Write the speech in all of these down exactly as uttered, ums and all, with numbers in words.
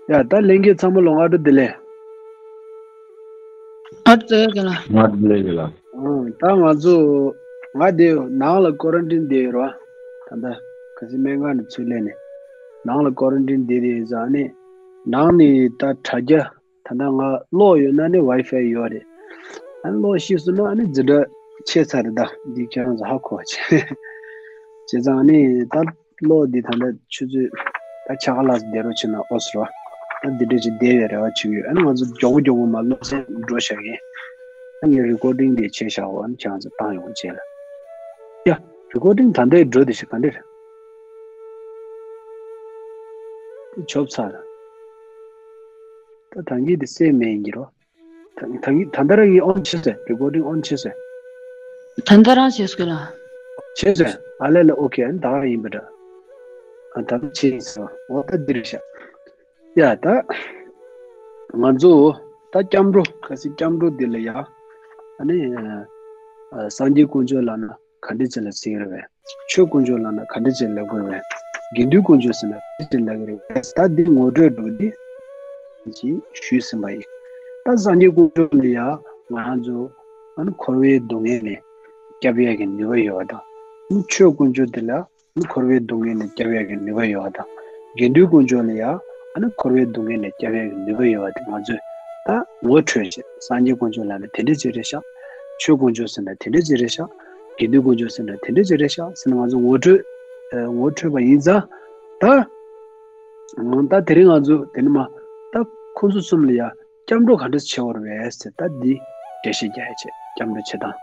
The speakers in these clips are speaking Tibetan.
ཡ་ད་ལྷན་རྒྱས་ཚང་མ་ལོ་སྔ་དྲོ་བདེ་ལེགས། ཨ་ཙི་གི་ལ། ང་བདེ་ལེགས་གི་ལ། ཨང་ད་ང་ཚོ་ང་དེ་ནང་ལ་ཀོ་རན་ཊིན་བསྡད་ཡོད་ར། ད་ལྟ་ག་ཚོད་སྨན་ཁང་ནས་ཚུར་སླེབས་ནས་ནང་ལ་ཀོ་རན་ཊིན་བསྡད་དེ་ཡོད་ཙང་ནི་ནང་ནས་ད་དྲ་རྒྱ་ད་ལྟ་ང་གློག་ཡོད་ན་ནི་ཝའི་ཕའི་ཡོད་རེད། ཨ་ནི་གློག་ཤི་སོང་ན་ཨ་ནི་འཛིན་གྲྭ་ཆད་ཚར་རེད། ད་འདི་ཁྱེད་རང་ཚོ་ཧ་གོ་བ་བྱེད། བྱས་ཙང་ནི་ད། གློག་འདི་ད་ལྟ་ཆུ་ཚོད་ད་ཆ་ག་ལ་བསྡད་རོགས་བྱེད་ན་ཨོ་སི་རོ། ད་འདི་འདྲ་ཅིག་བསྡད་པའི་རེ་བ་བྱེད་ཀྱི་ཡོད། ཨ་ནི་ང་ཚོ་མགྱོགས་པོ་མགྱོགས་པོ་མར་སློབ་ཚན་འགྲོ་བཞག་གི་ཡིན། ཨ་ངས་རི་ཀོར་ཌིང་འདི་བྱས་བཞག་འོ། ཨ་ནི་ཁྱེད་རང་ཚོ་བཏང་ཡོང་བྱས་ལ། ཡ། རི་ཀོར་ཌིང་ད་ལྟའི་འགྲོ་དེ་ཞིག་ག་འདྲ་རེད། དེ་ཆོབ་ཚར། ད་ད་གིན་དེ་སེ་མེད་ཡིན་གྱི་རོ། ད་ད་ད་ལྟ་རང་གིས་ཨོན་བྱས་ཟེར། རི་ཀོར་ཌིང་ཨོན་བྱས་ཟེར། ད་ལྟ་རང་བྱས་སྐོར་ལ། བྱས་ཟེར། ཨ་ལས་ལས་ཨོ་ཁེ། ཨ་ནི་ད་ག་ཡིན་པ་འདྲ། ཨ་ད་ལྟ་བྱས་ཡིན་ཟེར། འོ་ད་འདི་རེད་ཤག་ཡ་ད་ང་ཚོ་ད་སྐྱབས་འགྲོ་གལ་སྲིད་སྐྱབས་འགྲོ་འདི་ལ་ཡ། ཨ་ནི་ཨ་སངས་རྒྱས་དཀོན་མཆོག་ལབ་ན་ག་འདྲ་ཅིག་ལ་ཟེར་གྱི་རེད་པས། ཆོས་དཀོན་མཆོག་ལབ་ན་ག་འདྲ་ཅིག་ལབ་དགོས་རེད། དགེ་འདུན་དཀོན་མཆོག་ཟེར་ན་ག་འདྲ་ཅིག་ལབ་དགོས་རེད། ད་འདི་ངོ་སྤྲོད་འགྲོ་འདི་ཅིག་ཞུས་ཟིན་པ་ཡིན། ད་སངས་རྒྱས་དཀོན་མཆོག་ལ་ཡ་ང་རང་ཚོ་ཨ་ནི་འཁོར་བའི་སྡུག་བསྔལ་ནས་སྐྱོབ་ཡས་ཀྱི་ནུས་པ་ཡོད་པ་དང་། ཨ་ནི་ཆོས་དཀོན་མཆོག་འདི་ལ་ཨ་ནི་འཁོར་བའི་སྡུག་བསྔལ་ནས་སྐྱོབ་ཡས་ཀྱི་ནུས་པ་ཡོད་པ་དང་། དགེ་འདུན་དཀོན་མཆོག་ལ་ཡ་ཨ་ནི་འཁོར་བའི་སྡུག་བསྔལ་ནས་སྐྱོབ་ཡས་ཀྱི་ནུས་པ་ཡོད་པ་དེ་ང་ཚོས་ད་ངོ་འཕྲོད་བྱས། སངས་རྒྱས་དཀོན་མཆོག་ལབ་ན་དེ་འདྲ་ཅིག་རེད་ཤག་ཆོས་དཀོན་མཆོག་ཟེར་ན་དེ་འདྲ་ཅིག་རེད་ཤག་དགེ་འདུན་དཀོན་མཆོག་ཟེར་ན་དེ་འདྲ་ཅིག་རེད་ཤག་ཟེར་ནས་ང་ཚོ་ངོ་འཕྲོད་ཨ་ངོ་འཕྲོད་པ་ཡིན་ཙང་། ད་ད་དེ་རིང་ང་ཚོ་དེ་ནི་མ་ད་ཁོང་ཚོ་གསུམ་ལ་ཡ་སྐྱབས་འགྲོ་ག་འདྲ་བྱེད་དགོས་རེད་པས་ཟེར། ད་འདི་འགྲེལ་བཤད་རྒྱག་ཡ་བྱེད། སྐྱབས་འགྲོ་བྱེད་སྟངས་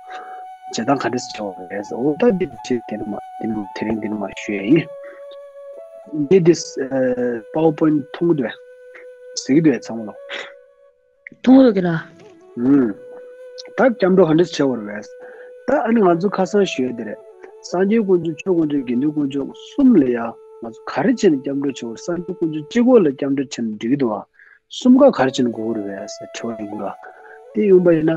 བྱེད་སྟངས་ག་འདྲ་བྱེད་དགོས་རེད་ཟེར། འོ་ད་འདི་འགྲེལ་བཤད་དེ་ནི་མ་དེ་ནི་མ་དེ་རིང་འདི་ནི་མ་ཞུ་ཡ་ཡིན། འདི་འདི་ཨ་པ་ཝར་པོའིན་ཊི་མཐོང་གི་འདུག་གས། གཟིགས་ཀྱི་འདུག་གས་ཚང་མ་ལ། མཐོང་གི་ར། ཨུམ། ད་སྐྱབས་འགྲོ་ག་འདྲ་བྱེད་དགོས་རེད་པས། ད་ཨ་ནི་ང་ཚོ་ཁ་སང་ཞུས་ཡ་དེ་རེད། སངས་རྒྱས་དཀོན་མཆོག་ཆོས་དཀོན་མཆོག་དགེ་འདུན་དཀོན་མཆོག་གསུམ་ལ་ཡ་ང་ཚོ་ག་རེ་བྱས་ནས་སྐྱབས་འགྲོ་བྱེད་དགོས་རེད། སངས་རྒྱས་དཀོན་མཆོག་གཅིག་པོ་ལ་སྐྱབས་འགྲོ་བྱས་ན་འགྲིག་གི་འདུག་ག་གསུམ་ཀ་ག་རེ་བྱས་ན་དགོས་ཀྱི་རེད་པས་ཟེར་དྲི་བ་ཡོང་གི་ར། དེ་ཡོང་པ་ཡིན་ན།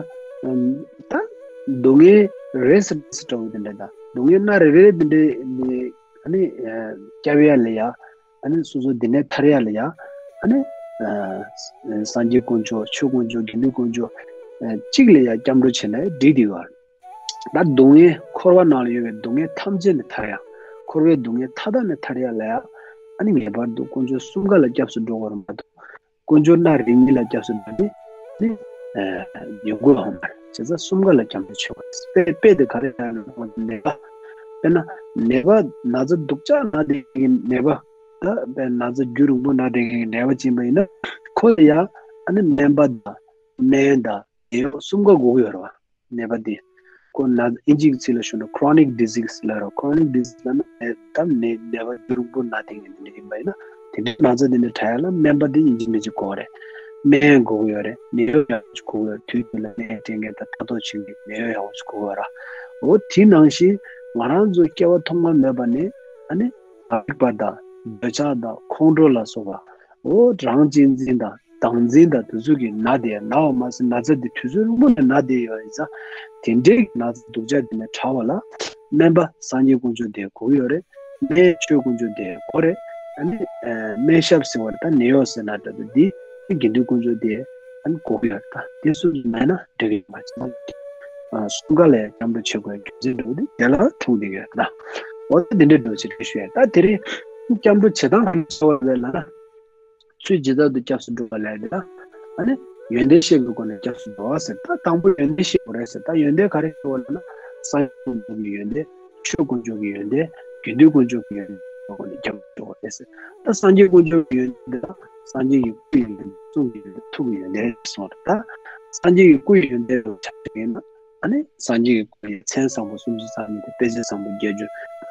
ཨམ། ད་སྡུག་བསྔལ་རེ་ཞིག་རེ་ཞིག་འདྲ་བོ་དེ་འདྲ་དང་སྡུག་བསྔལ་སྣ་རེ་རེ་དེ་འདྲ་ནི་ཨ་ནི་ཨ་སྐྱབས་ཡ་ལ་ཡ། ཨ་ནི་སོ་སོ་འདི་ནས་ཐར་ཡ་ལ་ཡ། ཨ་ནི་ཨ་སངས་རྒྱས་དཀོན་མཆོག་ཆོས་དཀོན་མཆོག་དགེ་འདུན་དཀོན་མཆོག་ཨ་གཅིག་ལ་ཡ་སྐྱབས་འགྲོ་བྱས་ན་འགྲིག་འདུག་ག་ད་སྡུག་བསྔལ་འཁོར་བ་ནང་ལ་ཡོད་པའི་སྡུག་བསྔལ་ཐམས་ཅད་ནས་ཐར་ཡ། འཁོར་བའི་སྡུག་བསྔལ་མཐའ་དག་ནས་ཐར་ཡ་ལ་ཡ། ཨ་ནི་ངེས་པར་དུ་དཀོན་མཆོག་གསུམ་ཀ་ལ་སྐྱབས་སུ་འགྲོ་དགོས་རེད་མ་གཏོགས། དཀོན་མཆོག་སྣ་རེ་གཉིས་ལ་སྐྱབས་སུ་འགྲོ་ནི་ནི་ཨ་ཡོང་གི་ཡོད་མ་རེད། བྱས་ཙང་གསུམ་ཀ་ལ་སྐྱབས་འགྲོ་བྱེད་དགོས་རེད། དཔེ་དཔེ་དེ་ག་རེ་ཡང་ནི་ནད་པ། དཔེར་ན་ནད་པ་ན་ཚ་སྡུག་ཅག་ན་བསྡད་མཁན་གྱི་ནད་པ། ད་དཔེར་ན་ཚ་རྒྱུན་རིང་པོ་ན་བསྡད་མཁན་གྱི་ནད་པ་ཅིག་ཡིན་པ་ཡིན་ན་ཁོ་ལ་ཡང་ཨ་ནི་སྨན་པ་དང་སྨན་དང་ནད་གཡོག་གསུམ་ཀ་དགོས་ཀྱི་ཡོད་རེད་པ། ནད་པ་འདི། ཁོ་ན་ཨིན་ཇིའི་ཚིག་ལ་ཞུ་ན་chronic disease ལབ་རོ། chronic disease ལབ་ན་ནད་ད་ནད་ནད་པ་རྒྱུན་རིང་པོ་ན་བསྡད་མཁན་འདི་འདྲ་ཡིན་པ་ཡིན་ན་དེ་འདྲའི་ན་ཚ་འདི་འདྲ་དྲག་ཡ་ལ་སྨན་པ་འདི་ཡིན་གཅིག་མིན་གཅིག་དགོས་རེད། སྨན་དགོས་ཀྱི་ཡོད་རེད། ནད་གཡོག་ཡག་པོ་ཞིག་དགོས་ཀྱི་ཡོད་རེད། དུས་རྒྱུན་ལ་སྨན་སྤྲད་མཁན་དང་ལྟ་རྟོག་བྱེད་མཁན་ནད་གཡོག་ཡག་པོ་ཞིག་དགོས་ཀྱི་ཡོད་རེད། འོ་དེ་ནང་བཞིན་ང་རང་ཚོ་སྐྱེ་བ་ཐོག་མ་མེད་པ་ནས་ཨ་ནི་ངག་གི་པ་དང་འདོད་ཆགས་དང་ཁོང་ཁྲོ་ལ་སོགས་པ། འོ་རང་གཅེས་འཛིན་དང་བདག་འཛིན་དང་དེ་ཚོ་གིས་ན་བསྡད་ན་བ་མ་ཟད་ན་ཚ་འདི་དུས་ཚོད་རིང་པོ་ནས་ན་བསྡད་ཡོད་ཡིན་ཙང་དེ་འདྲའི་ན་ཚ་སྡུག་ཅག་འདི་ནས་དྲག་པ་ལ་སྨན་པ་སངས་རྒྱས་དཀོན་མཆོག་དེ་དགོས་ཀྱི་ཡོད་རེད། སྨན་ཆོས་དཀོན་མཆོག་དེ་དགོས་རེད། ཨ་ནི་ཨ་སྨན་ཞབས་ཟེར་བ་རེད། ད་ནད་གཡོག་ཟེར་ན་འདྲ་འདུག་འདི་དགེ་འདུན་དཀོན་མཆོག་དེ་ཨ་ནི་དགོས་ཀྱི་ཡོད་རེད། ད་དེ་སོ་སོ་མེད་ན་འགྲིག་གི་ཡོད་མ་རེད། ཨ་གསུམ་ཀ་ལ་ཡང་སྐྱབས་འགྲོ་བྱེད་དགོས་ཡ་རྒྱུ་མཚན་འདྲ་བོ་དེ་དེ་ལ་འཁྲུངས་བསྡད་ཀྱི་ཡོད་རེད། ད་འོ་ད་དེ་འདྲའི་འགྲོ་ཆེད་དུ་ཞུ་ཡ། ད་དེ་རིང་སྐྱབས་འགྲོ་བྱེད་སྟངས་ག་འདྲ་བྱེད་དགོས་རེད་ལབ་ན། ཚུལ་ཇི་ལྟར་དུ་སྐྱབས་སུ་འགྲོ་བ་ལས་དེ་ལ། ཨ་ནི་ཡོན་ཏན་ཤེས་པའི་སྒོ་ནས་སྐྱབས་སུ་འགྲོ་བ་ཟེར། ད་དང་པོ་ཡོན་ཏན་ཤེས་དགོས་རེད་ཟེར། ད་ཡོན་ཏན་ག་རེ་ཤེས་དགོས་ལབ་ན་སངས་རྒྱས་དཀོན་མཆོག་གི་ཡོན་ཏན། ཆོས་དཀོན་མཆོག་གི་ཡོན་ཏན། དགེ་འདུན་དཀོན་མཆོག་གི་ཡོན་ཏན་སྒོ་ནས་སྐྱབས་སུ་འགྲོ་བ་རེད་ཟེར། ད་སངས་རྒྱས་དཀོན་མཆོག་གི་ཡོན་ཏན་དེ་ལ་སངས་རྒྱས་ཀྱི་སྐུ་ཡི་ཡོན་ཏན། གསུང་གི་ཡོན་ཏན། ཐུགས་ཀྱི་ཡོན་ཏན་གསུངས་རེད། ད་སངས་རྒྱས་ཀྱི་སྐུ་ཡི་ཡོན་ཏན་རུ་ཆ་བཞག་ཡིན་ན། ཨ་ནི་སངས་རྒྱས་ཀྱི་སྐུ་ཡི་མཚན་བཟང་པོ་སུམ་ཅུ་རྩ་གཉིས་དང་དཔེ་བྱད་བཟང་པོ་བརྒྱད་ཅུ།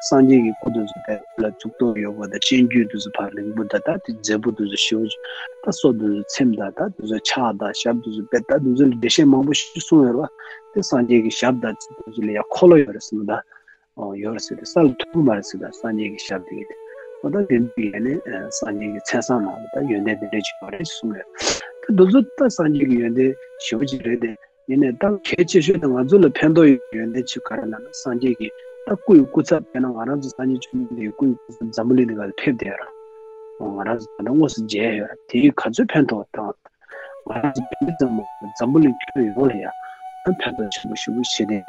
སངས་རྒྱས་ཀྱི་སྐུ་དེ་ཚོ་དེ་ལ་གཙུག་ཏོར་ཡོད་པ་དང་། སྤྱན་དཀྱུས་དེ་ཚོ་ཕར་རིང་པོ་དང་། ད་དེ་མཛེས་པོ་དེ་ཚོ་ཞེ་པོ་ཅིག། ད་སོ་དེ་ཚོ་ཚིམ་དང་། ད་དེ་ཚོ་ཕྱག་དང་ཞབས་དེ་ཚོ་དཔེ། ད་དེ་ཚོ་ལ་འགྲེལ་བཤད་མང་པོ་ཞིག་གསུངས་ཡོད་རེད་པ། དེ་སངས་རྒྱས་ཀྱི་ཞབས་དང་དེ་ཚོ་ལ་ཡ་འཁོར་ལོ་ཡོད་རེད་ཟེར་ན་ད། ཨོ་ཡོད་རེད་ཟེར་ཏེ། ས་ལ་ཐུག་གི་མ་རེད་ཟེར། ད་སངས་རྒྱས་ཀྱི་ཞབས་དེ་གི་དེ། ཨོ་ད་དེ་འདྲ་ཡིན་ནའི་ཨ་སངས་རྒྱས་ཀྱི་མཚན་བཟང་ནང་ལ་ད་ཡོན་ཏན་དེ་འདྲ་ཅིག་ཡོད་རེད་གསུངས་ཡོད། ད་དེ་ཚོ་ད་སངས་རྒྱས་ཀྱི་ཡོན་ཏན་ཞེ་པོ་ཅིག་རེད་དེ། ཡིན་ནའི་ད་གལ་ཆེ་ཤོས་དེ་ང་ཚོ་ལ་ཕན་ཐོགས་ཡོད་ཡོན་ཏན་ཅིག་ག་རེ་ལབ་ན། སངས་རྒྱས་ཀྱི་ད་སྐུ་ཡི་སྐུ་ཚབ། དཔེར་ན་ང་རང་ཚོ་སངས་རྒྱས་བཅོམ་ལྡན་འདས་ཀྱི་སྐུ་ཡི་སྐུ་ཚབ་འཛམ་བུ་གླིང་འདི་ག་ལ་ཕེབས་བསྡད་ཡོད་ར། ང་རང་ཚོ་ད་ལྟ་དངོས་སུ་མཇལ་ཡོད་རེད། དེ་ཡིས་ག་ཚོད་ཕན་ཐོགས་བཏང་། ང་རང་ཚོ་བོད་མི་ཙམ་མ་འཛམ་བུ་གླིང་ཁྱོན་ཡོངས་ལ་ཡང་ཕན་ཐོགས་ཆེན་པོ་ཞེ་པོ་བྱེད་དེ།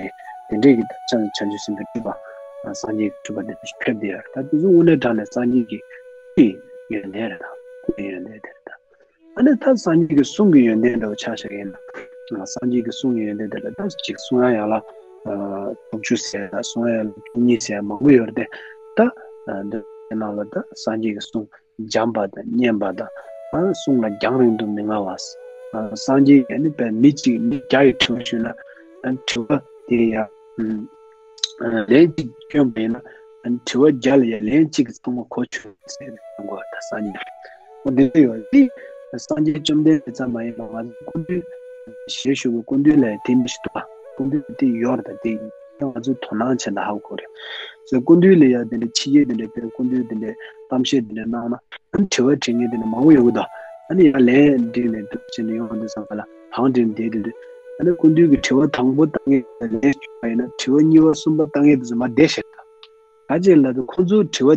དེ་འདྲས་ཀྱི་ད་ཅང་བྱང་ཆུབ་སེམས་དཔའི་སྤྲུལ་པ་སངས་རྒྱས་ཀྱི་སྤྲུལ་པ་འདི་འདྲ་ཞིག་ཕེབས་བསྡད་ཡོད་རེད། ད་དེ་ཚོ་དངོས་གནས་དྲང་གནས་སངས་རྒྱས་ཀྱི་སྐུའི་ཡོན་ཏན་རེད། ད་སྐུའི་ཡོན་ཏན་དེ་རེད། ད་ཨ་ནི་ད་སངས་རྒྱས་ཀྱི་གསུང་གི་ཡོན་ཏན་འདྲ་བོ་ཆ་བཞག་ཡིན་ན། སངས་རྒྱས་ཀྱི་གསུང་གི་ཡོན་ཏན་དེ་ལ་ད་ཅིག་གསུང་ཡག་ཡག་ལ་དྲུག་ཅུ་ཟེར། ད་གསུང་ཡག་ཡག་ལ་བཅུ་གཉིས་ཟེར་མང་པོ་ཡོད་རེད་དེ། ད་འདི་ནང་ལ་ད་སངས་རྒྱས་ཀྱི་གསུང་འཇམ་པ་དང་སྙན་པ་དང་། ཨ་གསུང་ལ་རྒྱང་རིང་དུ་མི་མངའ་བ། ཨ་སངས་རྒྱས་ཀྱིས་ནི་དཔེ་མི་གཅིག་མི་བརྒྱ་ཡི་དྲི་བ་ཞུས་ན། ཨ་དྲི་བ་དེ་ཡང་ཨ་ལན་གཅིག་བསྐྱོན་པ་ཡིན་ན། ཨ་དྲི་བ་བརྒྱ་ལ་ཡང་ལན་གཅིག་གིས་ཚང་མ་གོ་ཆོད་ཟེར་ནས་གསུང་གོ། ད་སངས་རྒྱས་འོ་འདི་འདྲ་ཡོད་དེ། སངས་རྒྱས་བཅོམ་ལྡན་འདས་ཙམ་མ་ཡིན་པར་ང་ཚོ་སྐུ་མདུན་ཞལ་བཞུགས་པའི་སྐུ་མདུན་ལ་དེ་འདྲ་ཞིག་འདུག་པ། སྐུ་མདུན་དེ་ཡོད་རེད། ད་དེ་ང་ཚོས་དོ་སྣང་བྱས་ན་ཧ་གོ་རེད། སོ་སྐུ་མདུན་ལ་ཡང་དེ་འདྲ་ཕྱི་རྒྱལ་དེ་འདྲ་དཔེ་སྐུ་མདུན་དེ་འདྲ་གཏམ་བཤད་དེ་འདྲ་གནང་ན། ཨ་ནི་དྲི་བ་དྲི་མཁན་དེ་འདྲ་མང་པོ་ཡོང་གི་འདུག་ཨ་ནི་ཡང་ལན་འདྲི་ནས་འདུག་བྱས་ནས་ཡོང་དུས་ཙམ་པ་ལ་བང་སྒྲིག་བསྡད་དེ་འདུག་ཨ་ནི་སྐུ་མདུན་གྱིས་དྲི་བ་དང་པོ་བཏང་མཁན་ལན་ཞུས་པ་ཡིན་ན། དྲི་བ་གཉིས་པ་གསུམ་པ་བཏང་མཁན་དེ་ཚོ་མར་བསྡད་བཞག་འདུག་ག་ཅི་ལབ་དུས་ཁོང་ཚོའི་དྲི་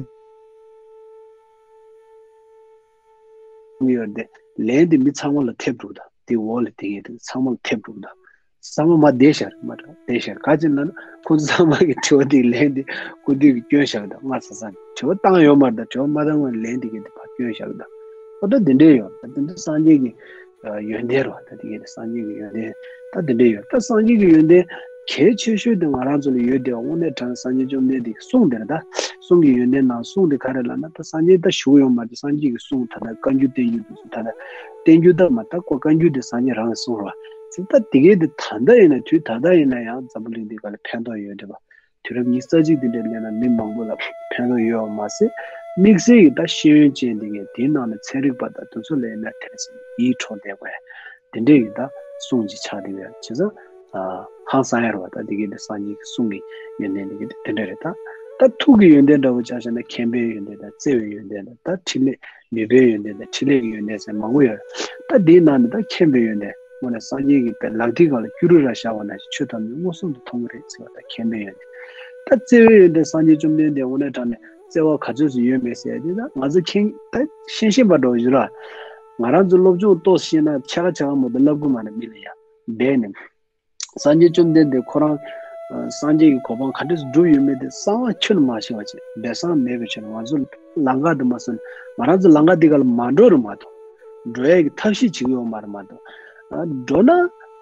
བ་ཡོད་དེ། ལན་དེ་མི་ཚང་མ་ལ་ཐེབས་འགྲོ་གི་འདུག་དེ་འོག་ལ་དེ་ཡོད་དེ་ཚང་མ་ལ་ཐེབས་འགྲོ་གི་འདུག་ཚང་མ་མར་བསྡད་བཞག་རེད། མར་བསྡད་བཞག་ག་ཅི་ལབ་ན་ཁོང་ཚོ་ཚང་མ་གི་དྲི་བ་དེའི་ལན་དེ་སྐུ་མདུན་གྱིས་བསྐྱོན་བཞག་གི་འདུག་སྔ་ས་ས་ནས་དྲི་བ་བཏང་ཡོད་མ་རེད། ད་དྲི་བ་མ་བཏང་བར་ལན་དེ་གི་དེ་ཕར་བསྐྱོན་བཞག་གི་འདུག་འོ་ད་དེ་འདྲས་ཡོད། ད་དེ་འདྲ་སངས་རྒྱས་ཀྱི་ཡོན་ཏན་རེད་བ། ད་དེ་གའི་སངས་རྒྱས་ཀྱི་ཡོན་ཏན་ད་དེ་འདྲ་ཡོད། ད་སངས་རྒྱས་ཀྱི་ཡོན་ཏན་གལ་ཆེ་ཤོས་དེ་ང་རང་ཚོ་ལ་ཡོད་དེ། དངོས་གནས་དྲང་གནས་སངས་རྒྱས་བཅོམ་ལྡན་འདས་ཀྱི་གསུང་དེ་རེད། ད་གསུང་གི་ཡོན་ཏན་ནང་གསུང་དེ་ག་རེ་ལབ་ན། ད་སངས་རྒྱས་ད་བཞུགས་ཡོད་མ་རེད། སངས་རྒྱས་ཀྱི་གསུང་ད་ལྟ་བཀའ་འགྱུར་བསྟན་འགྱུར་དེ་ཚོ་ད་ལྟ་བསྟན་འགྱུར་ད་མ་ད་ཀོ་བཀའ་འགྱུར་དེ་སངས་རྒྱས་རང་གིས་གསུངས་རེད་བ། ད་དེ་གའི་དེ་ད་ལྟ་ཡིན་ན་དུས་ད་ལྟ་ཡིན་ན་ཡང་འཛམ་བུ་གླིང་འདི་ག་ལ་ཕན་ཐོགས་ཡོད་རེད་བ། དུས་རབས་ཉི་ཤུ་རྩ་གཅིག་འདི་འདྲའི་སླེབས་ན་མི་མང་པོ་ལ་ཕན་ཐོགས་ཡོད་པ་མ་ཟད། དམིགས་བསལ་གྱི་ད་ཤེས་ཡོན་ཅན་འདི་གའི་དེའི་ནང་ནས་ཚན་རིག་པ་དང་དེ་ཚོ་ལ་ཡིན་ན་དེ་ལ་ཡིད་འཕྲོག་བསྡད་དགོས་ཡ་དེ་འདྲའི་གི་ད་གསུང་ཅིག་ཆགས་བསྡད་ཡོད། བྱས་ཙང་ཧང་སང་ཡ་རེད་བ། ད་འདི་གའི་ད་སངས་རྒྱས་ཀྱི་གསུང་གི་ཡོན་ཏན་འདི་གའི་དེ་འདྲ་རེད། ད་ད་ཐུགས་ཀྱི་ཡོན་ཏན་འདྲ་བོ་ཆ་བཞག་ན་མཁྱེན་པའི་ཡོན་ཏན་དང་བརྩེ་བའི་ཡོན་ཏན་དང་། ད་ཕྲིན་ལས་ནུས་པའི་ཡོན་ཏན་དང་ཕྲིན་ལས་ཀྱི་ཡོན་ཏན་ཟེར་མང་པོ་ཡོད་རེད། ད་འདིའི་ནང་ནས་ད་མཁྱེན་པའི་ཡོན་ཏན་དངོས་གནས་སངས་རྒྱས་ཀྱི་དཔེ་ལག་མཐིལ་སྒང་ལ་སྐྱུ་རུ་ར་བཞག་པ་ནང་བཞིན་ཆོས་ཐམས་ཅད་མངོན་སུམ་དུ་མཐོང་གི་རེད་ཟེར་བ་ད་མཁྱེན་པའི་ཡོན་ཏན། ད་བརྩེ་བའི་ཡོན་ཏན་སངས་རྒྱས་བཅོམ་ལྡན་འདས་དངོས་གནས་དྲང་གནས་བརྩེ་བ་ག་ཚོད་ཙམ་ཡོད་མེད་ཟེར་ཡ་དེ་ད་ང་ཚོ་མཁྱེན་ད་ཤེས་ཤེས་པ་འདྲ་བོ་ཞིག་ར། ང་རང་ཚོ་སློབ་སྦྱོང་ཏོག་ཙམ་ཤེས་ན་ཕྱེད་ཀ་ཕྱེད་ཀ་མ་གཏོགས་བསླབ་གི་མ་རེད་མི་ལ་ཡ། འབད་ནས། སངས་རྒྱས་བཅོམ་ལྡན་འདས་ཁོ་རང་ཨ་སངས་རྒྱས་ཀྱི་གོ་འཕང་ག་འདྲས་སུ་བསྒྲུབས་ཡོད་མེད་དེ་གསང་བ་ཁྱོན་ནས་མ་ཤེས་པ་བྱས། སྦས་གསང་མེད་པའི་ཆ་ནས་ང་ཚོ་ལམ་ཁ་དེ་མ་སོང་ན་ང་རང་ཚོ་ལམ་ཁ་འདི་ག་ལ་མ་འགྲོ་རུ་མ་གཏོགས། འགྲོ་ཡས་ཀྱི་ཐབས་ཤེས་བྱེད་ཀྱི་ཡོད་མ་རེད་མ་གཏོགས། ཨ་འགྲོ་ན་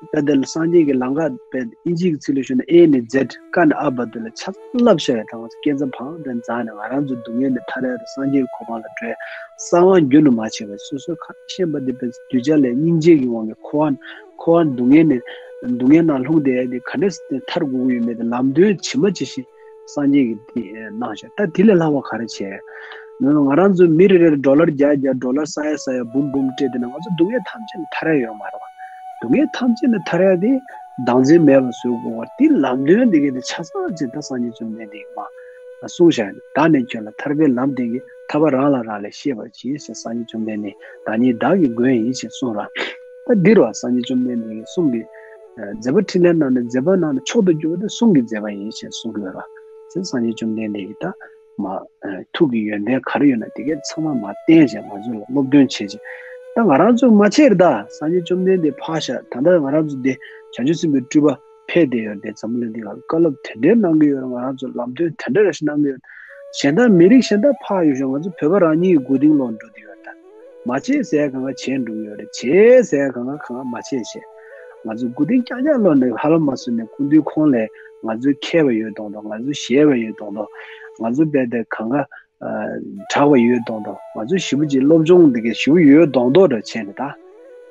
དཔེ་དེ་ལ་སངས་རྒྱས་ཀྱི་ལམ་ཁ་དཔེ་ཨིན་ཇིའི་ཚིག་ལ་ཞུས་ན་ཨེ་ནས་ཛེད་ཀ་ནས་ཨ་བར་དུ་ལ་ཆ་ཚང་བསླབ་བཞག་ཡ་དང་། སྐས་འཛེག་བང་དེ་འཛེགས་ནས་ང་རང་ཚོ་སྡུག་བསྔལ་ནས་ཐར་ཡ་དང་། སངས་རྒྱས་ཀྱི་གོ་འཕང་ལ་འགྲོ་ཡ། གསང་བ་རྒྱུན་དུ་མ་ཆད་པ་སོ་སོའི་ཁ་ཤེས་པ་དེ་དཔེ་གདུལ་བྱ་ལ་སྙིང་རྗེ་གི་དབང་གིས་འཁོར་བ་འཁོར་བ་སྡུག་བསྔལ་ནས་སྡུག་བསྔལ་ནང་ལྷུང་བསྡད་ཡ་དེ་ག་འདྲས་སེ་ཐར་དགོས་ཀྱི་ཡོད་མེད་དེ་ལམ་སྟོན་ཇི་མ་ཇི་བཞིན་སངས་རྒྱས་ཀྱིས་དེ་གནང་བཞག་ད་དེ་ལས་ལྷག་པ་ག་རེ་བྱས། ང་རང་ཚོ་མི་རེ་རེར་ཌོ་ལར་བརྒྱ་བརྒྱ་ཌོ་ལར་ས་ཡ་ས་ཡ་འབུམ་འབུམ་སྤྲད་དེ་ན་ང་ཚོ་སྡུག་བསྔལ་ཐམས་ཅད་ནས་ཐར་ཡ་ཡོད་མ་རེད་བ། སྡུག་བསྔལ་ཐམས་ཅད་ནས་ཐར་ཡ་དེ་བདག་འཛིན་མེད་པར་བཟོ་དགོས་པ་དེ་ལམ་སྟོན་དེ་གའི་དེ་ཆ་ཚང་ཅིག་ད་སངས་རྒྱས་བཅོམ་ལྡན་འདས་ཀྱིས་མར་གསུངས་བཞག་ནས། བདག་ནི་ཁྱོད་ལ་ཐར་པའི་ལམ་སྟོན་གྱི། ཐར་པ་རང་ལ་རག་ལས་ཤེས་པར་གྱིས་ཞེས་སངས་རྒྱས་བཅོམ་ལྡན་འདས་བདག་ཉིད་བདག་གི་མགོན་ཡིན་ཞེས་གསུངས་ར། ད་འདིར་བ་སངས་རྒྱས་བཅོམ་ལྡན་འདས་ཀྱི་གསུང་གི་ཨ་མཛད་པ་འཕྲིན་ལས་ནང་ནས་མཛད་པ་ནང་ནས་མཆོག་ཏུ་གྱུར་པ་དེ་གསུང་གི་མཛད་པ་ཡིན་ཞེས་གསུང་གི་ཡོད་ར། དེ་སངས་རྒྱས་བཅོམ་ལྡན་འདས་ཀྱིས་ད་མ་ཨ་ཐུགས་ཀྱི་ཡོན་ཏན་ག་རེ་ཡོད་ན་དེ་གས་ཚང་མ་མར་བསྟན་བྱས་ང་ཚོ་ལ་སློབ་སྟོན་བྱེད་ཅིག་ད་ང་རང་ཚོ་མ་བྱེད་ར། ད་སངས་རྒྱས་བཅོམ་ལྡན་འདས་ཕར་བཞག་ད་ལྟ་ང་རང་ཚོ་འདི་བྱང་ཆུབ་སེམས་དཔའི་སྤྲུལ་པ་ཕེབས་བསྡད་ཡོད་དེ་འཛམ་བུ་གླིང་འདི་ག་ལ་བཀའ་སློབ་དེ་འདྲའི་གནང་གི་ཡོད་ར། ང་རང་ཚོ་ལམ་སྟོན་དེ་འདྲ་ར་ཞིག་གནང་གི་ཡོད། གཞན་དག་མི་རིགས་གཞན་དག་ཕར་ཡོད་ཤོག་ང་ཚོ་བོད་པ་རང་ཉིད་ཀྱི་མགོ་རྟིང་སློག་འགྲོ་བསྡད་ཡོད་ད། མ་བྱེད་ཟེར་ཡ་གང་ག་བྱེད་འགྲོ་གི་ཡོད་རེད། བྱེད་ཟེར་ཡ་གང་ག་གང་ག་མ་བྱེད་བྱེད། ང་ཚོ་མགོ་རྟིང་རྐྱང་རྐྱང་སློག་ནས་ཧ་ལམ་མ་སོང་ནས་སྐུ་མདུན་ཁོང་ལས་ང་ཚོ་མཁས་པ་ཡོད་མདོག་མདོག་ང་ཚོ་ཞན་པ་ཡོད་མདོག་མདོག་ང་ཚོ་རྦད་དེ་གང་ག་ཨ་དྲག་པ་ཡོད་མདོག་མདོག་ང་ཚོ་ཞེ་པོ་ཅིག་སློབ་སྦྱོང་འདི་གའི་ཞེ་པོ་ཡོད་མདོག་མདོག་འདྲ་བྱས་ནས་ད་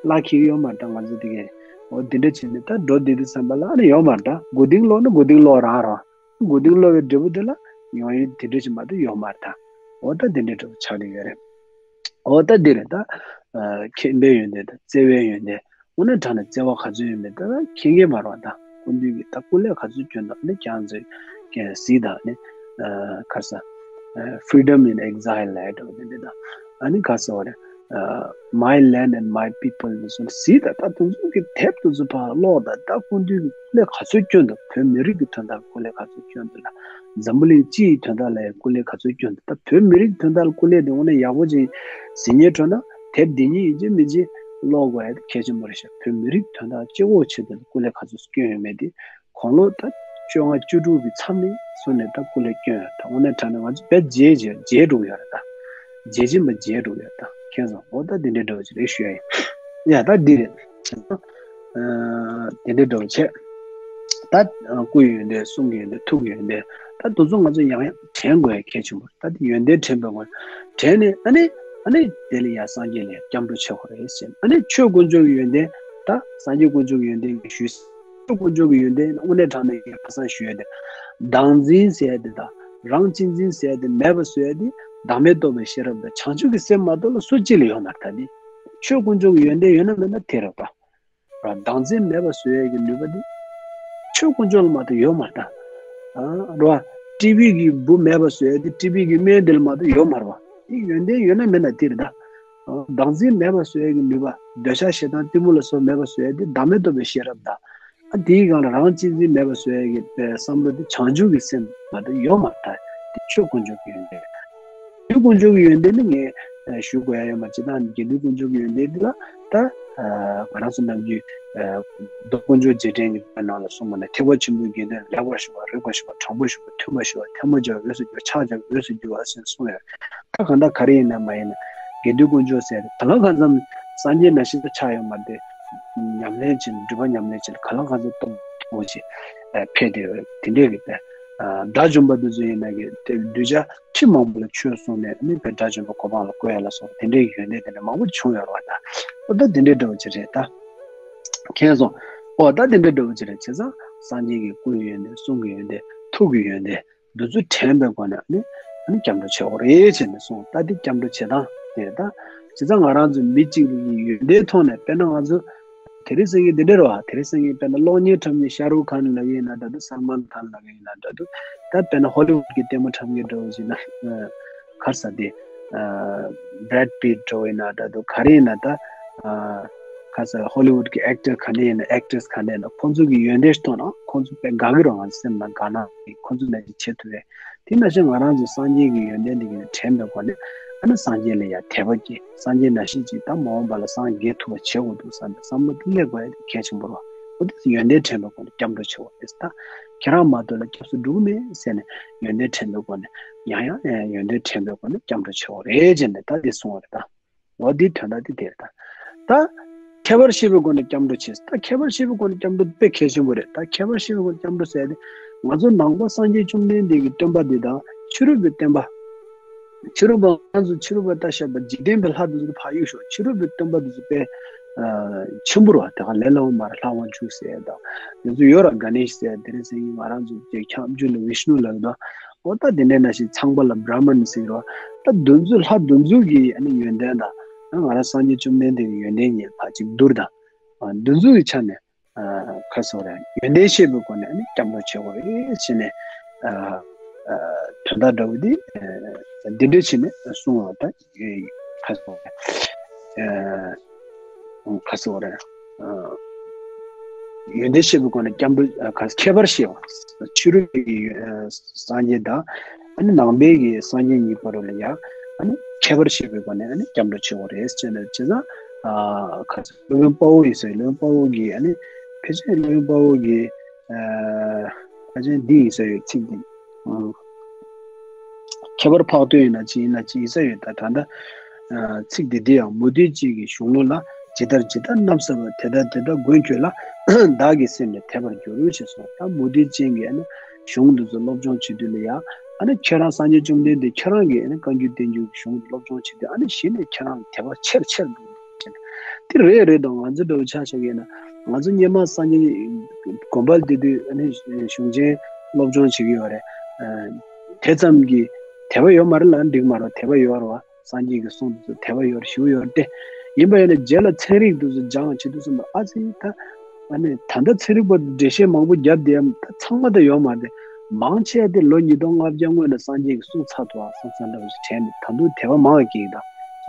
བླ་འཁྱེར་ཡོད་མ་རེད་ད། ང་ཚོ་འདི་གའི་འོ་འདི་འདྲ་བྱས་ནས་ད་འགྲོ་བསྡད་དུས་ཙམ་པ་ལ་ཨ་ནི་ཡོད་མ་རེད་ད། མགོ་རྟིང་སློག་ན་མགོ་རྟིང་སློག་རང་རང་། མགོ་རྟིང་སློག་པའི་འབྲས་བུ་དེ་ལ་ཡོང་ཡུལ་དེ་འདྲ་ཞིག་མ་གཏོགས་ཡོད་མ་རེད་ད། འོ་ད་དེ་འདྲའི་འདྲ་པོ་ཆགས་བསྡད་ཡོད་རེད། འོ་ད་འདི་རེད་ད། ཨ་མཁྱེན་པའི་ཡོན་ཏན་དང་བརྩེ་བའི་ཡོན་ཏན། དངོས་གནས་དྲང་གནས་བརྩེ་བ་ག་ཚོད་ཡོད་མེད་ད་མཁྱེན་གྱི་མ་རེད་བ་ད། སྐུ་མདུན་གྱིས་ད་སྐུ་ལས་ག་ཚོད་བསྐྱོན་འདུག་ཨ་ནི་ཀྱང་ཚོད་ཀྱང་གཟིགས་དང་ཨ་ནི་ཨ་ག་རེ་ཟེར། ཨ་Freedom in Exile ལབ་འདྲ་པོ་དེ་འདྲ་དང་། ཨ་ནི་ག་རེ་ཟེར་བ་རེད། My land and my people ནས་བཟུང་གཟིགས་དང་། ད་དེ་ཚོ་གི་དེབ་དེ་ཚོ་ཕར་ཀློག་དང་། ད་སྐུ་མདུན་གྱིས་སྐུ་ལས་ག་ཚོད་བསྐྱོན་འདུག་བོད་མི་རིགས་ཀྱི་དོན་དག་སྐུ་ལས་ག་ཚོད་བསྐྱོན་འདུག་ལ། འཛམ་བུ་གླིང་སྤྱི་ཡི་དོན་དག་ལ་ཡང་སྐུ་ལས་ག་ཚོད་བསྐྱོན་འདུག་ད་བོད་མི་རིགས་དོན་དག་ལ་སྐུ་ལས་དེ་དངོས་གནས་ཡག་པོ་ཅིག་གཟིགས་སྙིང་འདོད་ན། དེབ་འདི་ཉིད་ཡིན་གཅིག་མིན་གཅིག་ཀློག་དགོས་ཡ་དེ་གལ་ཆེན་པོ་རེད་ཤག་བོད་མི་རིགས་དོན་དག་སྤྱི་དབང་ཆེད་དུ་སྐུ་ལས་ག་ཚོད་བསྐྱོན་ཡོད་མེད་དེ། དགུང་ལོ་ད་བཅོ་ལྔ་བཅུ་དྲུག་གི་མཚམས་ནས་བཟུང་ནས་ད་སྐུ་ལས་བསྐྱོན་ཡོད། ད་དངོས་གནས་དྲང་གནས་ང་ཚོ་དཔེ་བརྗེད་བརྗེད་བརྗེད་འགྲོ་གི་ཡོད་རེད། ད་བརྗེད་ཀྱིན་པ་བརྗེད་འགྲོ་གི་ཡོད། ད་མཁྱེན་སོང་། འོ་ད་དེ་འདྲའི་འདྲ་བོ་ཅིག་རེད་ཞུ་ཡ་ཡིན། ཡ་ད་འདི་རེད། ཨ་དེ་འདྲའི་འདྲ་བོ་བྱས། ད་སྐུ་ཡི་ཡོན་ཏན། གསུང་གི་ཡོན་ཏན། ཐུགས་ཀྱི་ཡོན་ཏན། ད་དེ་ཚོ་ང་ཚོ་ཡང་ཡང་དྲན་དགོས་ཡ་གལ་ཆེན་པོ་རེད། ད་དེ་ཡོན་ཏན་དྲན་པའི་སྒོ་ནས་དྲན་ནས། ཨ་ནི་ཨ་ནི་དེ་ལ་ཡ་སངས་རྒྱས་ལ་ཡ་སྐྱབས་འགྲོ་བྱེད་དགོས་རེད་ཟེར། ཨ་ནི་ཆོས་དཀོན་མཆོག་གི་ཡོན་ཏན། ད་སངས་རྒྱས་དཀོན་མཆོག་གི་ཡོན་ཏན་གྱི་ཞུས། ཆོས་དཀོན་མཆོག་གི་ཡོན་ཏན་དངོས་གནས་དྲང་གནས་ཀྱི་ཁ་སང་ཞུས་ཡོད་དེ། བདག་འཛིན་ཟེར་ཡ་དེ་དང་། རང་གཅེས་འཛིན་ཟེར་ཡ་དེ་མེད་པ་བཟོ་ཡ་དེ། བདག་མེད་རྟོགས་པའི་ཤེས་རབ་དང་། བྱང་ཆུབ་ཀྱི་སེམས་མ་གཏོགས་ལ་སུ་གཅིག་ལ་ཡོད་མ་རེད། ད་དེ་ཆོས་དཀོན་མཆོག་གི་ཡོན་ཏན་ཡོད་ན་མེད་ན་དེ་རེད་པ། བདག་འཛིན་མེད་པ་བཟོ་ཡ་གི་ནུས་པ་དེ་ཆོས་དཀོན་མཆོག་ལ་མ་གཏོགས་ཡོད་མ་རེད་ད། རེད་པ། ཊི་བི་གི་འབུ་མེད་པ་བཟོ་ཡ་དེ་ཊི་བི་གི་སྨན་དེ་ལ་མ་གཏོགས་ཡོད་མ་རེད་པ། དེ་ཡོན་ཏན་ཡོད་ན་མེད་ན་དེ་རེད་ད། བདག་འཛིན་མེད་པ་བཟོ་ཡ་གི་ནུས་པ། འདོད་ཆགས་ཞེ་སྡང་གཏི་མུག་ལ་སོགས་མེད་པ་བཟོ་ཡ་དེ་བདག་མེད་རྟོགས་པའི་ཤེས་རབ་དང་། ཨ་དེའི་སྒང་ལ་རང་གཅེས་འཛིན་མེད་པ་བཟོ་ཡ་གི་བསམ་བློ་དེ་བྱང་ཆུབ་ཀྱི་སེམས་མ་གཏོགས་ཡོད་མ་རེད་ད། དེ་ཆོས་དཀོན་མཆོག་གི་ཡོན་ཏན། དཀོན་མཆོག་གི་ཡོན་ཏན་ནི་ངས་ཞུ་དགོས་ཡ་ཡོད་མ་རེད། སྤྱིར་བཏང་དགེ་འདུན་དཀོན་མཆོག་གི་ཡོན་ཏན་འདི་ལ་ད་ང་རང་ཚོ་ནམ་རྒྱུན་མདོ་དཀོན་མཆོག་རྗེས་དྲན་གྱི་ནང་ལ་གསུངས་པ་ནི། ཐེག་པ་ཆེན་པོའི་དགེ་འདུན་ལེགས་པར་ཞུགས་པ། རིགས་པར་ཞུགས་པ། དྲང་པོར་ཞུགས་པ། མཐུན་པར་ཞུགས་པ། ཐལ་མོ་སྦྱར་བས་འོས་སུ་གྱུར། ཕྱག་བྱ་བས་འོས་སུ་འགྱུར་བ་ཟེར་གསུངས་ཡོད། ད་གང་ལྟར་ག་རེ་ཡིན་ན་མ་ཡིན་ན། དགེ་འདུན་དཀོན་མཆོག་ཟེར་ག་ལ་གང་འཚམ་སངས་རྒྱས་ནང་བཞིན་དུ་ཆགས་ཡོད་མ་རེད། ཉམས་ལེན་བྱེད། སྒྲུབ་པ་ཉམས་ལེན་བྱེད། ག་ལ་གང་འཚམ་སྟོབས་མཐོ་བོ་ཅིག་ཕེབས་བསྡད་ཡོད། དེ་འདྲའི་གི་དགྲ་བཅོམ་པ་འདི་ཚོ་ཡིན་ན་གི་དེ་གདུལ་བྱ་ཁྲི་མང་པོ་ལ་ཆོས་གསུངས་ནས་ནི་དགྲ་བཅོམ་པའི་གོ་འཕང་ལ་བཀོད་ཡ་ལ་སོགས་དེ་འདྲའི་ཡོན་ཏན་དེ་འདྲ་མང་པོ་བྱུང་ཡོད་རེད་པ། ད་འོ་ད་དེ་འདྲའི་འདྲ་བོ་ཅིག་རེད་ད། མཁྱེན་སོང་། འོ་ད་དེ་འདྲའི་འདྲ་བོ་ཅིག་རེད། བྱས་ཙང་སངས་རྒྱས་ཀྱི་སྐུ་ཡི་ཡོན་ཏན། གསུང་གི་ཡོན་ཏན། ཐུགས་ཀྱི་ཡོན་ཏན། འདི་ཚོ་དྲན་པའི་སྒོ་ནས་ནི་ཨ་ནི་སྐྱབས་འགྲོ་བྱེད་དགོས་རེད་ཅེས་ནས་གསུངས། ད་འདི་སྐྱབས་འགྲོ་བྱེད་སྟངས་དེ་ད། བྱས་ཙང་ང་རང་ཚོ་མི་གཅིག་གི་ཡོན་ཏན་ཐོག་ནས། དཔེར་ན་ང་ཚོ་དེ་རིང་སང་ཉིན་འདི་འདྲ་རེད་པ། དེ་རིང་སང་ཉིན་དཔེར་ན་གློག་བརྙན་འཁྲབ་མཁན་ཤ་རུག་ཁཱན་ལབ་ཡིན་ན་འདྲ་འདུག་སལ་མཱན་ཁཱན་ལབ་ཡིན་ན་འདྲ་འདུག་ད་དཔེར་ན་ཧོ་ལི་ཝུད་ཀྱི་ལྟད་མོ་འཁྲབ་མཁན་འདྲ་བོ་ཞིག་ན། ག་རེ་ཟེར་དེ། བྷྲེད་པིད་འདྲ་བོ་ཡིན་ན་འདྲ་འདུག་ག་རེ་ཡིན་ན་ད། ཨ་ག་ཟེར། ཧོ་ལི་ཝུད་ཀྱི་ཨེག་ཊར་ག་ནས་ཡིན་ན། ཨེག་ཊྲེ་སི་ག་ནས་ཡིན་ན། ཁོང་ཚོ་གི་ཡོན་ཏན་ཞིག་མཐོང་ན་ཁོང་ཚོ་དཔེ་དགའ་གི་རེད། ང་ཚོ་སེམས་ནང་དགའ་སྣང་གིས་ཁོང་ཚོ་ནང་བཞིན་བྱེད་ཐུབ་པས། དེ་ནང་བཞིན་ང་རང་ཚོ་སངས་རྒྱས་ཀྱི་ཡོན་ཏན་འདི་གི་དྲན་པའི་སྒོ་ནས་ཨ་ནི་སངས་རྒྱས་ལ་ཡ་དད་པ་སྐྱེ། སངས་རྒྱས་ནང་བཞིན་ཅིག་ད་མ་འོངས་པ་ལ་སངས་རྒྱས་ཐུབ་པ་བྱེད་དགོས་འདུག་བསམ་པའི་བསམ་བློ་དེ་སླེབས་དགོས་ཡ་དེ་གལ་ཆེན་པོ་རེད། འོ་དེ་ཡོན་ཏན་དྲན་པའི་སྒོ་ནས་སྐྱབས་འགྲོ་བྱེད་དགོས་རེད། ད་ཁྱེད་རང་མ་གཏོགས་ལ་སྐྱབས་སུ་འགྲོ་གི་མེད་ཟེར་ནས་ཡོན་ཏན་དྲན་པའི་སྒོ་ནས། ཡང་ཡང་ཡོན་ཏན་དྲན་པའི་སྒོ་ནས་སྐྱབས་འགྲོ་བྱེད་དགོས་རེད་ཅེས་ནས་ད་དེ་གསུངས་པ་རེད་ད། འོ་དེའི་དོན་དག་དེ་དེ་རེད་ད། ད་ཁྱད་པར་ཤེས་པའི་སྒོ་ནས་སྐྱབས་འགྲོ་བྱེད། ད་ཁྱད་པར་ཤེས་པའི་སྒོ་ནས་སྐྱབས་འགྲོ་དཔེ་གལ་ཆེན་པོ་རེད། ད་ཁྱད་པར་ཤེས་པའི་སྒོ་ནས་སྐྱབས་འགྲོ་ཟེར་ཏེ། ང་ཚོ་ནང་པ་སངས་རྒྱས་བཅོམ་ལྡན་འདས་ཀྱི་སྟོན་པ་འདི་དང་ཕྱི་རོལ་པའི་སྟོན་པ། ཕྱི་རོལ་པ་ང་ཚོ་ཕྱི་རོལ་པ་ལྟ་བཞག་པ་འཇིག་རྟེན་པའི་ལྷ་འདི་ཚོ་ཕར་གཡུག་ཞོག་ཕྱི་རོལ་པའི་སྟོན་པ་འདི་ཚོ་དཔེ་ཆེན་པོ་རེད་པ། དེ་ག་ལས་སླ་བོ་མ་རེད། ལྷ་དབང་ཕྱུག་ཟེར་དང་དེ་ཚོ་ཡོད་ར། ག་ནེ་ཤ་ཟེར། དེ་རིང་སང་ཉིན་ང་རང་ཚོ་ཁྱབ་འཇུག་ལ་བིཤ་ནུ་ལབ་དང་། འོ་ད་དེ་འདྲའི་ནང་བཞིན་ཚངས་པ་ལ་བྷྲ་མ་ཎི་ཟེར་རོ། ད་འདི་ཚོ་ལྷ་འདི་ཚོ་གི་ཨ་ནི་ཡོན་ཏན་དང་། ང་རང་སངས་རྒྱས་བཅོམ་ལྡན་འདས་ཀྱི་ཡོན་ཏན་གཉིས་ཕར་གཅིག་བསྡུར་དང་། འདི་ཚོ་གི་ཆ་ནས་ག་རེ་ཟེར་དགོས་རེད། ཡོན་ཏན་ཤེས་པའི་སྒོ་ནས་ཨ་ནི་སྐྱབས་འགྲོ་བྱེད་དགོས་རེད་ཟེར་ནས། དོན་དག་འདྲ་བོ་འདི་འདི་འདྲ་བྱས་ནས་གསུངས་པ་ད། ག་རེ་ཟེར་དགོས་རེད། ག་རེ་ཟེར་དགོས་རེད། ཡོན་ཏན་ཤེས་པའི་སྒོ་ནས་སྐྱབས་འགྲོ། ཁྱད་པར་ཤེས་པ། ཕྱི་རོལ་གྱི་སངས་རྒྱས་དང་ཨ་ནི་ནང་པའི་གི་སངས་རྒྱས་གཉིས་བར་ལ་ཡང་ཨ་ནི་ཁྱད་པར་ཤེས་པའི་སྒོ་ནས་ཨ་ནི་སྐྱབས་འགྲོ་བྱེད་དགོས་རེད་ཟེར་ནས། བྱས་ཙང་ཁ་སློབ་དཔོན་དཔའ་བོ་ཡིན་ས་ཡོད། སློབ་དཔོན་དཔའ་བོ་གི་ཨ་ནི་ཕལ་ཆེར་སློབ་དཔོན་དཔའ་བོ་གི་ཕལ་ཆེར་འདི་ཡིན་ས་ཡོད། ཚིག་འདི། ཁྱད་པར་འཕགས་བསྟོད་ཡིན་ན་ཅི་ཡིན་ན་ཅི་ཡིན་ས་ཡོད། ད་ད་ལྟ་ཚིག་འདི་འདི་ཡང་མུ་སྟེགས་ཅན་གྱི་གཞུང་ལུགས་ལ། ཇི་ལྟར་ཇི་ལྟར་བསྣམས་ཟེར་བ། དེ་ལྟར་དེ་ལྟར་མགོན་ཁྱོད་ལ། བདག་གི་སེམས་ནི་དད་པར་འགྱུར་ཞེས་གསུངས། ད་མུ་སྟེགས་ཅན་གྱི་ཨ་ནི་གཞུང་འདི་ཚོ་སློབ་སྦྱོང་བྱེད་དུས་ལ་ཡང་ཨ་ནི་ཁྱེད་རང་སངས་རྒྱས་བཅོམ་ལྡན་འདས་ཁྱེད་རང་གི་ཨ་ནི་བཀའ་འགྱུར་བསྟན་འགྱུར་གྱི་གཞུང་སློབ་སྦྱོང་བྱེད་དུས་ཨ་ནི་གཞི་ནས་ཁྱེད་རང་དད་པ་ཆེར་ཆེར་འགྲོ། དེ་རེད་རེད་དང་། ང་ཚོ་འདྲ་བོ་ཆ་བཞག་ཡིན་ན། ང་ཚོ་སྔོན་མ་སངས་རྒྱས་དགོན་པར་བསྡད་དུས་ཨ་ནི་གཞུང་ཆེན་སློབ་སྦྱོང་བྱེད་ཀྱི་ཡོད་རེད། དེ་ཙམ་གྱི་དད་པ་ཡོད་མ་རེད་ལབ་ན་འགྲིག་མ་རེད། དད་པ་ཡོད་རེད་པ། སངས་རྒྱས་ཀྱི་གསུང་དེ་ཚོ་དད་པ་ཡོད་རེད། ཞེ་པོ་ཡོད་རེད་དེ། ཡིན་པ་ཡིན་ན་རྗེས་ལ་ཚན་རིག་དེ་ཚོ་སྦྱངས་བྱེད་དུས་ཙམ་པ་ཨ་ཙི་ད། ཨ་ནི་ད་ལྟ་ཚན་རིག་པ་འགྲེལ་བཤད་མང་པོ་བརྒྱབ་བསྡད་ཡ་ད་ཚང་མ་ད་ཡོད་མ་རེད། མང་ཆེ་བ་དེ་ལོ་ཉིས་སྟོང་ལྔ་བརྒྱ་སྔོན་ལ་སངས་རྒྱས་ཀྱིས་གསུངས་ཚར་འདུག་ཨ་བསམ་བསམ་འདྲ་བོ་ཞིག་དྲན་ནས་ད་དུང་དད་པ་མང་བ་སྐྱེ་གི་ད།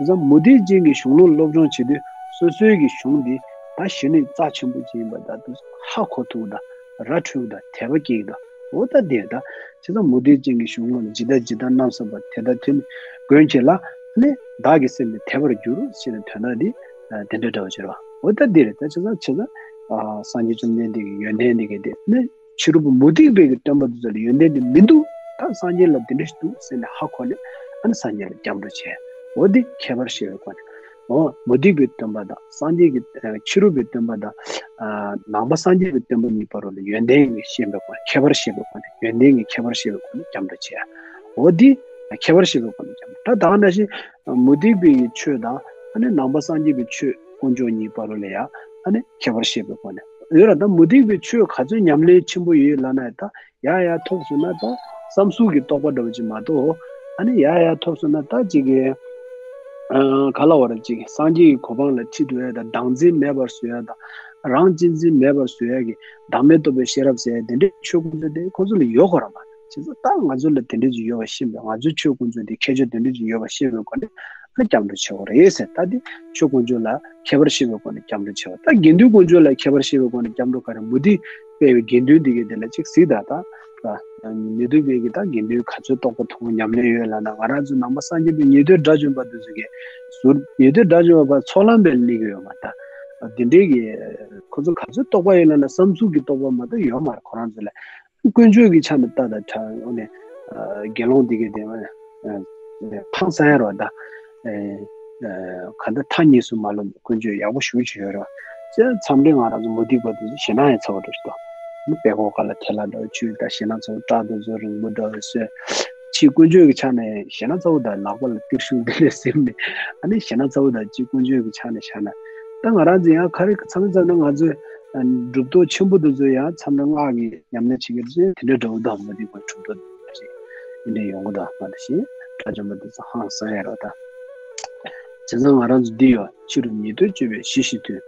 བྱས་ཙང་མུ་སྟེགས་ཅན་གྱི་གཞུང་ལུགས་སློབ་སྦྱོང་བྱེད་དུས་སོ་སོའི་གི་གཞུང་འདི་ད་གཞོན་ནུའི་རྩ་ཆེན་པོ་ཅིག་ཡིན་པ་ད་དུ་ཧ་གོ་ཐུབ་ད་ར་འཕྲོད་ད་དད་པ་སྐྱེ་ད། འོ་ད་དེ་ད་བྱས་ཙང་མུ་སྟེགས་ཅན་གྱི་གཞུང་ལུགས་ཇི་ལྟར་ཇི་ལྟར་རྣམ་གསུམ་པ་དེ་ལྟར་དེ་ནི་མགོན་ཁྱེད་ལ་ནི་བདག་གི་སེམས་ནི་དད་པར་འགྱུར་ཞེས་ནི་དོན་དག་འདི་དེ་འདྲ་འདྲ་བ་ཅིག་རེད་བ། འོ་ད་འདི་རེད། ད་བྱས་ཙང་བྱས་ཙང་སངས་རྒྱས་བཅོམ་ལྡན་འདས་ཀྱི་ཡོན་ཏན་འདི་ག་དེ་ནི་ཕྱི་རོལ་པ་མུ་སྟེགས་པའི་གི་སྟོན་པ་འདི་ཚོ་ལ་ཡོན་ཏན་འདི་མི་འདུག་ད་སངས་རྒྱས་ལ་འདི་འདྲ་ཞིག་འདུག་ཟེར་ནས་ཧ་གོ་ནས་ཨ་ནི་སངས་རྒྱས་ལ་སྐྱབས་འགྲོ་བྱས། འོ་འདི་ཁྱད་པར་ཤེས་པའི་སྒོ་ནས། འོ་མུ་སྟེགས་པའི་སྟོན་པ་དང་སངས་རྒྱས་ཀྱི་ཕྱི་རོལ་པའི་སྟོན་པ་དང་ནང་པ་སངས་རྒྱས་པའི་སྟོན་པ་གཉིས་བར་ལ་ཡོན་ཏན་གྱི་ཤེས་པའི་སྒོ་ནས་ཁྱད་པར་ཤེས་པའི་སྒོ་ནས་ཡོན་ཏན་གྱི་ཁྱད་པར་ཤེས་པའི་སྒོ་ནས་སྐྱབས་འགྲོ་བྱས། འོ་འདི་ཁྱད་པར་ཤེས་པའི་སྒོ་ནས་སྐྱབས་འགྲོ། ད་ད་ག་ནང་བཞིན་མུ་སྟེགས་པའི་ཆོས་དང་ཨ་ནི་ནང་པ་སངས་རྒྱས་པའི་ཆོས་དཀོན་མཆོག་གཉིས་བར་ལ་ཡང་ཨ་ནི་ཁྱད་པར་ཤེས་པའི་སྒོ་ནས་ཡོད་ར། ད་མུ་སྟེགས་པའི་ཆོས་ག་ཚོད་ཉམས་ལེན་ཆེན་པོ་ཡོད་ལབ་ན་ད་ཡ་ཡ་ཐོབ་སོང་ན་ད་བསམ་གཟུགས་ཀྱི་རྟོགས་པ་འདྲ་བོ་ཅིག་མ་གཏོགས་ཨ་ནི་ཡ་ཡ་ཐོབ་སོང་ན་ད་ཅིག་གི་ག་ལ་བ་ར་ཅིག་སངས་རྒྱས་ཀྱི་གོ་འཕང་ལ་ཁྲིད་འགྲོ་ཡ་ད་བདག་འཛིན་མེད་པར་བཟོ་ཡ་ད་རང་གཅེས་འཛིན་མེད་པར་བཟོ་ཡ་གི་བདག་མེད་རྟོགས་པའི་ཤེས་རབ་ཟེར་ཡ་དེ་འདྲའི་ཆོས་ཀུན་ཚོ་དེ་ཁོ་ཚོ་ལ་ཡོད་ཁོ་ར་མ་རེད། བྱས་ཙང་ད་ང་ཚོ་ལ་དེ་འདྲ་ཅིག་ཡོད་པ་ཤེས་པའི་ང་ཚོའི་ཆོས་ཀུན་ཚོ་དེ་ཁྱད་ཆོས་དེ་འདྲ་ཅིག་ཡོད་པ་ཤེས་པའི་སྒོ་ནས་ཨ་སྐྱབས་འགྲོ་བྱེད་དགོས་རེད་ཟེར། ད་དེ་ཆོས་དཀོན་མཆོག་ལ་ཁྱད་པར་ཤེས་པའི་སྒོ་ནས་སྐྱབས་འགྲོ་བྱེད་པ། ད་དགེ་འདུན་དཀོན་མཆོག་ལ་ཁྱད་པར་ཤེས་པའི་སྒོ་ནས་སྐྱབས་འགྲོ་ག་རེ་མུ་སྟེགས་སྤེལ་བའི་དགེ་འདུན་འདི་གའི་དེ་ལ་ཅིག་གཟིགས་དང་ད་ད་མུ་སྟེགས་པའི་གི་ད་དགེ་འདུན་ག་ཚོད་རྟོགས་པ་མཐོང་ཉམས་ལེན་ཡོད་ལབ་ན་ང་རང་ཚོ་ནང་པ་སངས་རྒྱས་པའི་ཉན་ཐོས་དགྲ་བཅོམ་པ་འདི་ཚོ་གི་ཟུར་ཉན་ཐོས་དགྲ་བཅོམ་པ་ཚོགས་ལམ་པའི་གནས་ཀྱི་ཡོད་མ་ད་དེ་འདྲའི་གི་ཁོ་ཚོ་ག་ཚོད་རྟོགས་པ་ཡོད་ལབ་ན་བསམ་གཟུགས་ཀྱི་རྟོགས་པ་མ་གཏོགས་ཡོད་མ་རེད། ཁོ་རང་ཚོ་ལ་དཀོན་མཆོག་གི་ཆ་ནས་ལྟ་དང་ཁྲ་འོ་ནས་དགེ་སློང་འདི་གའི་དེ་ཕངས་ས་ཡ་རོ་ད་ག་འདྲ་མཐའ་གཉིས་སུ་མ་ལོག་དཀོན་མཆོག་ཡག་པོ་ཞུ་ཅིག་ཡོད་རོ། ཅེས་མཚམས་རེ་ང་རང་ཚོ་མུ་སྟེགས་པ་དེ་ཚོ་ཞེད་སྣང་ཡང་ཚ་བོ་འགྲོ་ཞིག་ཏོ། མི་དཔེ་ཁོག་ཁ་ལ་ཐལ་ལ་འགྲོ་ཆུ་ད་ཞེད་སྣང་ཚ་བོ་སྐྲག་དུ་བཟོ་རིང་པོ་འགྲོ་བའི་སོས། ཕྱི་དཀོན་མཆོག་གི་ཆ་ནས་ཞེད་སྣང་ཚ་བོ་དང་ལག་པ་ལ་ཏིག་ཤུགས་འདི་ལས་ཟིན་ནས་ཨ་ནི་ཞེད་སྣང་ཚ་བོ་དང་ཅི་དཀོན་མཆོག་གི་ཆ་ནས་བཞག་ན་ད་ང་རང་ཚོ་ཡང་ག་རེ་མཚམས་མཚམས་ན་ང་ཚོས་གྲུབ་ཐོབ་ཆེན་པོ་དེ་ཚོ་ཡང་མཚམས་ན་སྔགས་ཀྱི་ཉམས་ལེན་བྱེད་ཀྱི་རེད། དེ་འདྲ་འདྲ་བོ་དང་མ་འདི་གོ་གྲུབ་ཐོབ་དེ་འདྲ་ཞིག་འདི་འདྲ་ཡོང་གི་འདུག་མ་དེ་བཞིན་དགྲ་བཅོམ་པ་དེ་ཚོ་ཧང་སང་ཡ་རོ་ད། བྱས་ཙང་ང་རང་ཚོ་འདི་ཡོད་ཕྱི་རུ་ཉེས་འདོད་སྤྱོད་པའི་གཞི་ཞིག་ཐོན།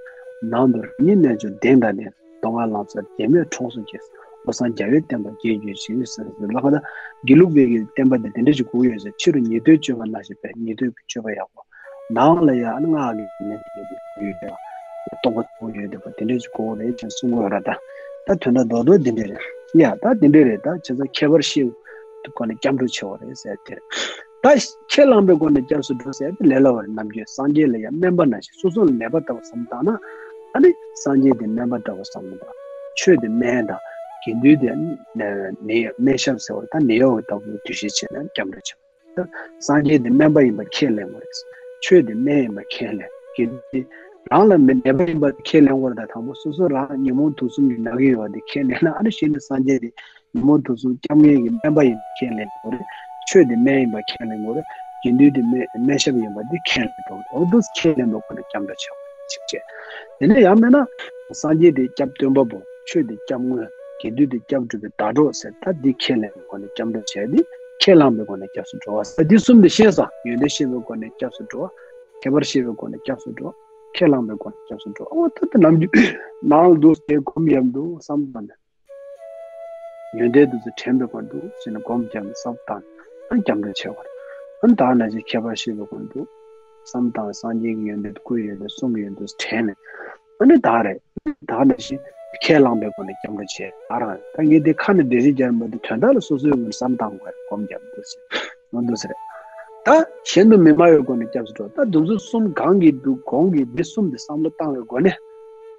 ནང་དུ་རང་ཉིད་རྣལ་འབྱོར་གདེང་དང་ལྡན། མདོ་སྔགས་ལམ་སྲོལ་བདེན་མེད་གྲོགས་སུ་གྱུར། འོད་གསལ་རྒྱལ་བའི་བསྟན་པ་རྒྱས་གྱུར་ཅིག་ཟེར་ལ་ཁ་ད་དགེ་ལུགས་པའི་གི་བསྟན་པ་འདི་དེ་འདྲ་ཞིག་དགོས་ཡོད་ཟེར། ཕྱི་རུ་ཉེས་འདོད་སྤྱོད་པ་ནང་བཞིན་པའི་ཉེས་འདོད་ཀྱི་སྤྱོད་པ་ཡག་པོ། ནང་ལ་ཡང་སྔགས་ཀྱི་ཉམས་ལེན་དེ་ཡོད་པ་རྟོགས་པ་ཚོ་ཡོད་བསྡད་པ་དེ་འདྲ་ཞིག་དགོས་རེད་ཅེས་གསུང་གི་ཡོད་ར། ད་ད་དོན་དག་རྡོག་རྡོག་འདི་འདྲ་རེད་ཡ། ད་འདི་འདྲ་རེད། ད་བྱས་ཙང་ཁྱད་པར་ཤེས་སྒོ་ནས་སྐྱབས་འགྲོ་བྱེད་དགོས་རེད་ཟེར་དེ་རེད། ད་ཁས་བླངས་པའི་སྒོ་ནས་སྐྱབས་སུ་འགྲོ་ཟེར་ཏེ་ལས་སླ་བ་རེད། ནམ་རྒྱུན་སངས་རྒྱས་ལ་ཡང་སྨན་པ་ནང་བཞིན་སོ་སོ་ལ་ནད་པ་ལྟ་བུ་བསམ་བཏང་ན་ཨ་ནི་སངས་རྒྱས་དེ་སྨན་པ་འདྲ་བོ་བསམ་བློ་བཏང་། ཆོས་དེ་སྨན་དང་དགེ་འདུན་དེ་ནད་སྨན་ཞབས་ཟེར་བ་ད་ནད་གཡོག་གི་ལྟ་བུ་འདུ་ཤེས་བྱས་ནས་སྐྱབས་འགྲོ་བྱེད། ད་སངས་རྒྱས་དེ་སྨན་པ་ཡིན་པ་ཁས་ལེན་དགོས་རེད། ཆོས་དེ་སྨན་ཡིན་པ་ཁས་ལེན། དགེ་འདུན་དེ་རང་ལ་མི་ནད་པ་ཡིན་པ་ཁས་ལེན་དགོས་རེད། ད་དང་པོ་སོ་སོ་རང་ཉོན་མོངས་དུག་གསུམ་གྱི་ནད་ཀྱི་ཡོད་པ་དེ་ཁས་ལེན་ན་ཨ་ནི་གཞི་ནས་སངས་རྒྱས་དེ་ཉོན་མོངས་དུག་གསུམ་སྐྱབས་མཁན་གྱི་སྨན་པ་ཡིན་པ་ཁས་ལེན་དགོས་རེད། ཆོས་དེ་སྨན་ཡིན་པ་ཁས་ལེན་དགོས་རེད། དགེ་འདུན་དེ་སྨན་སྨན་ཞབས་ཡིན་པ་དེ་ཁས་ལེན་དགོས་རེད། འོ་འདུག་ཁས་ལེན་པའི་སྒོ་ནས་སྐྱབས་འགྲོ་བྱེད་དགོས་རེད། གཅིག་བྱས། དེ་ནས་ཡང་མིན་ན་སངས་རྒྱས་དེ་སྐྱབས་སྟོན་པ་པོ། ཆོས་དེ་སྐྱབས་དངོས། དགེ་འདུན་དེ་སྐྱབས་སྒྲུབ་པའི་ཟླ་གྲོགས་ཟེར། ད་འདི་ཁས་ལེན་པའི་སྒོ་ནས་སྐྱབས་འགྲོ་བྱས་ཏེ་ཁས་བླངས་པའི་སྒོ་ནས་སྐྱབས་སུ་འགྲོ་བ་ཟེར། འདི་གསུམ་དེ་ཤེས་སོང་། ཡོན་ཏན་ཤེས་པའི་སྒོ་ནས་སྐྱབས་སུ་འགྲོ་བ། ཁྱད་པར་ཤེས་པའི་སྒོ་ནས་སྐྱབས་སུ་འགྲོ་བ། ཁས་བླངས་པའི་སྒོ་ནས་སྐྱབས་སུ་འགྲོ་བ། འོ་ད་ལྟ་ནམ་རྒྱུན་ནང་ལ་འདུག་ཟེར་སྒོམ་ཡག་འདུག་བསམ་པ་ནས། ཡོན་ཏན་དེ་ཚོ་དྲན་པའི་སྒོ་འདུག་ཟེར་ནས་སྒོམ་རྒྱབ་ནས་བསམ་བཏང་ཨ་སྐྱབས་འགྲོ་བྱེད་པ་རེད། ཨ་ད་ནང་བཞིན་ཁྱད་པར་ཤེས་པའི་སྒོ་འདུག་བསམ་བཏང་སངས་རྒྱས་ཀྱི་ཡོན་ཏན་སྐུའི་ཡོན་ཏན་གསུང་གི་ཡོན་ཏན་དྲན་ནས་ཨ་ནི་ད་རེད། ད་ནང་བཞིན་ཁས་བླངས་པའི་སྒོ་ནས་སྐྱབས་འགྲོ་བྱེད་ད་རང་ད་ངས་འདི་ཁ་ནས་འགྲེལ་བཤད་རྒྱག་མ་འདུག་དོན་དག་ལ་སོ་སོའི་ངོས་ནས་བསམ་བཏང་དགོས་རེད། སྒོམ་རྒྱབ་འདུག་ཟེར་འོ་འདུག་ཟེར་རེད། ད་གཞན་དུ་མི་སྨྲ་བའི་སྒོ་ནས་སྐྱབས་སུ་འགྲོ། ད་འདི་ཚོ་གསུམ་གང་གིས་འདུག་གོང་གི་འདི་གསུམ་དེ་བསམ་བློ་བཏང་བའི་སྒོ་ནས་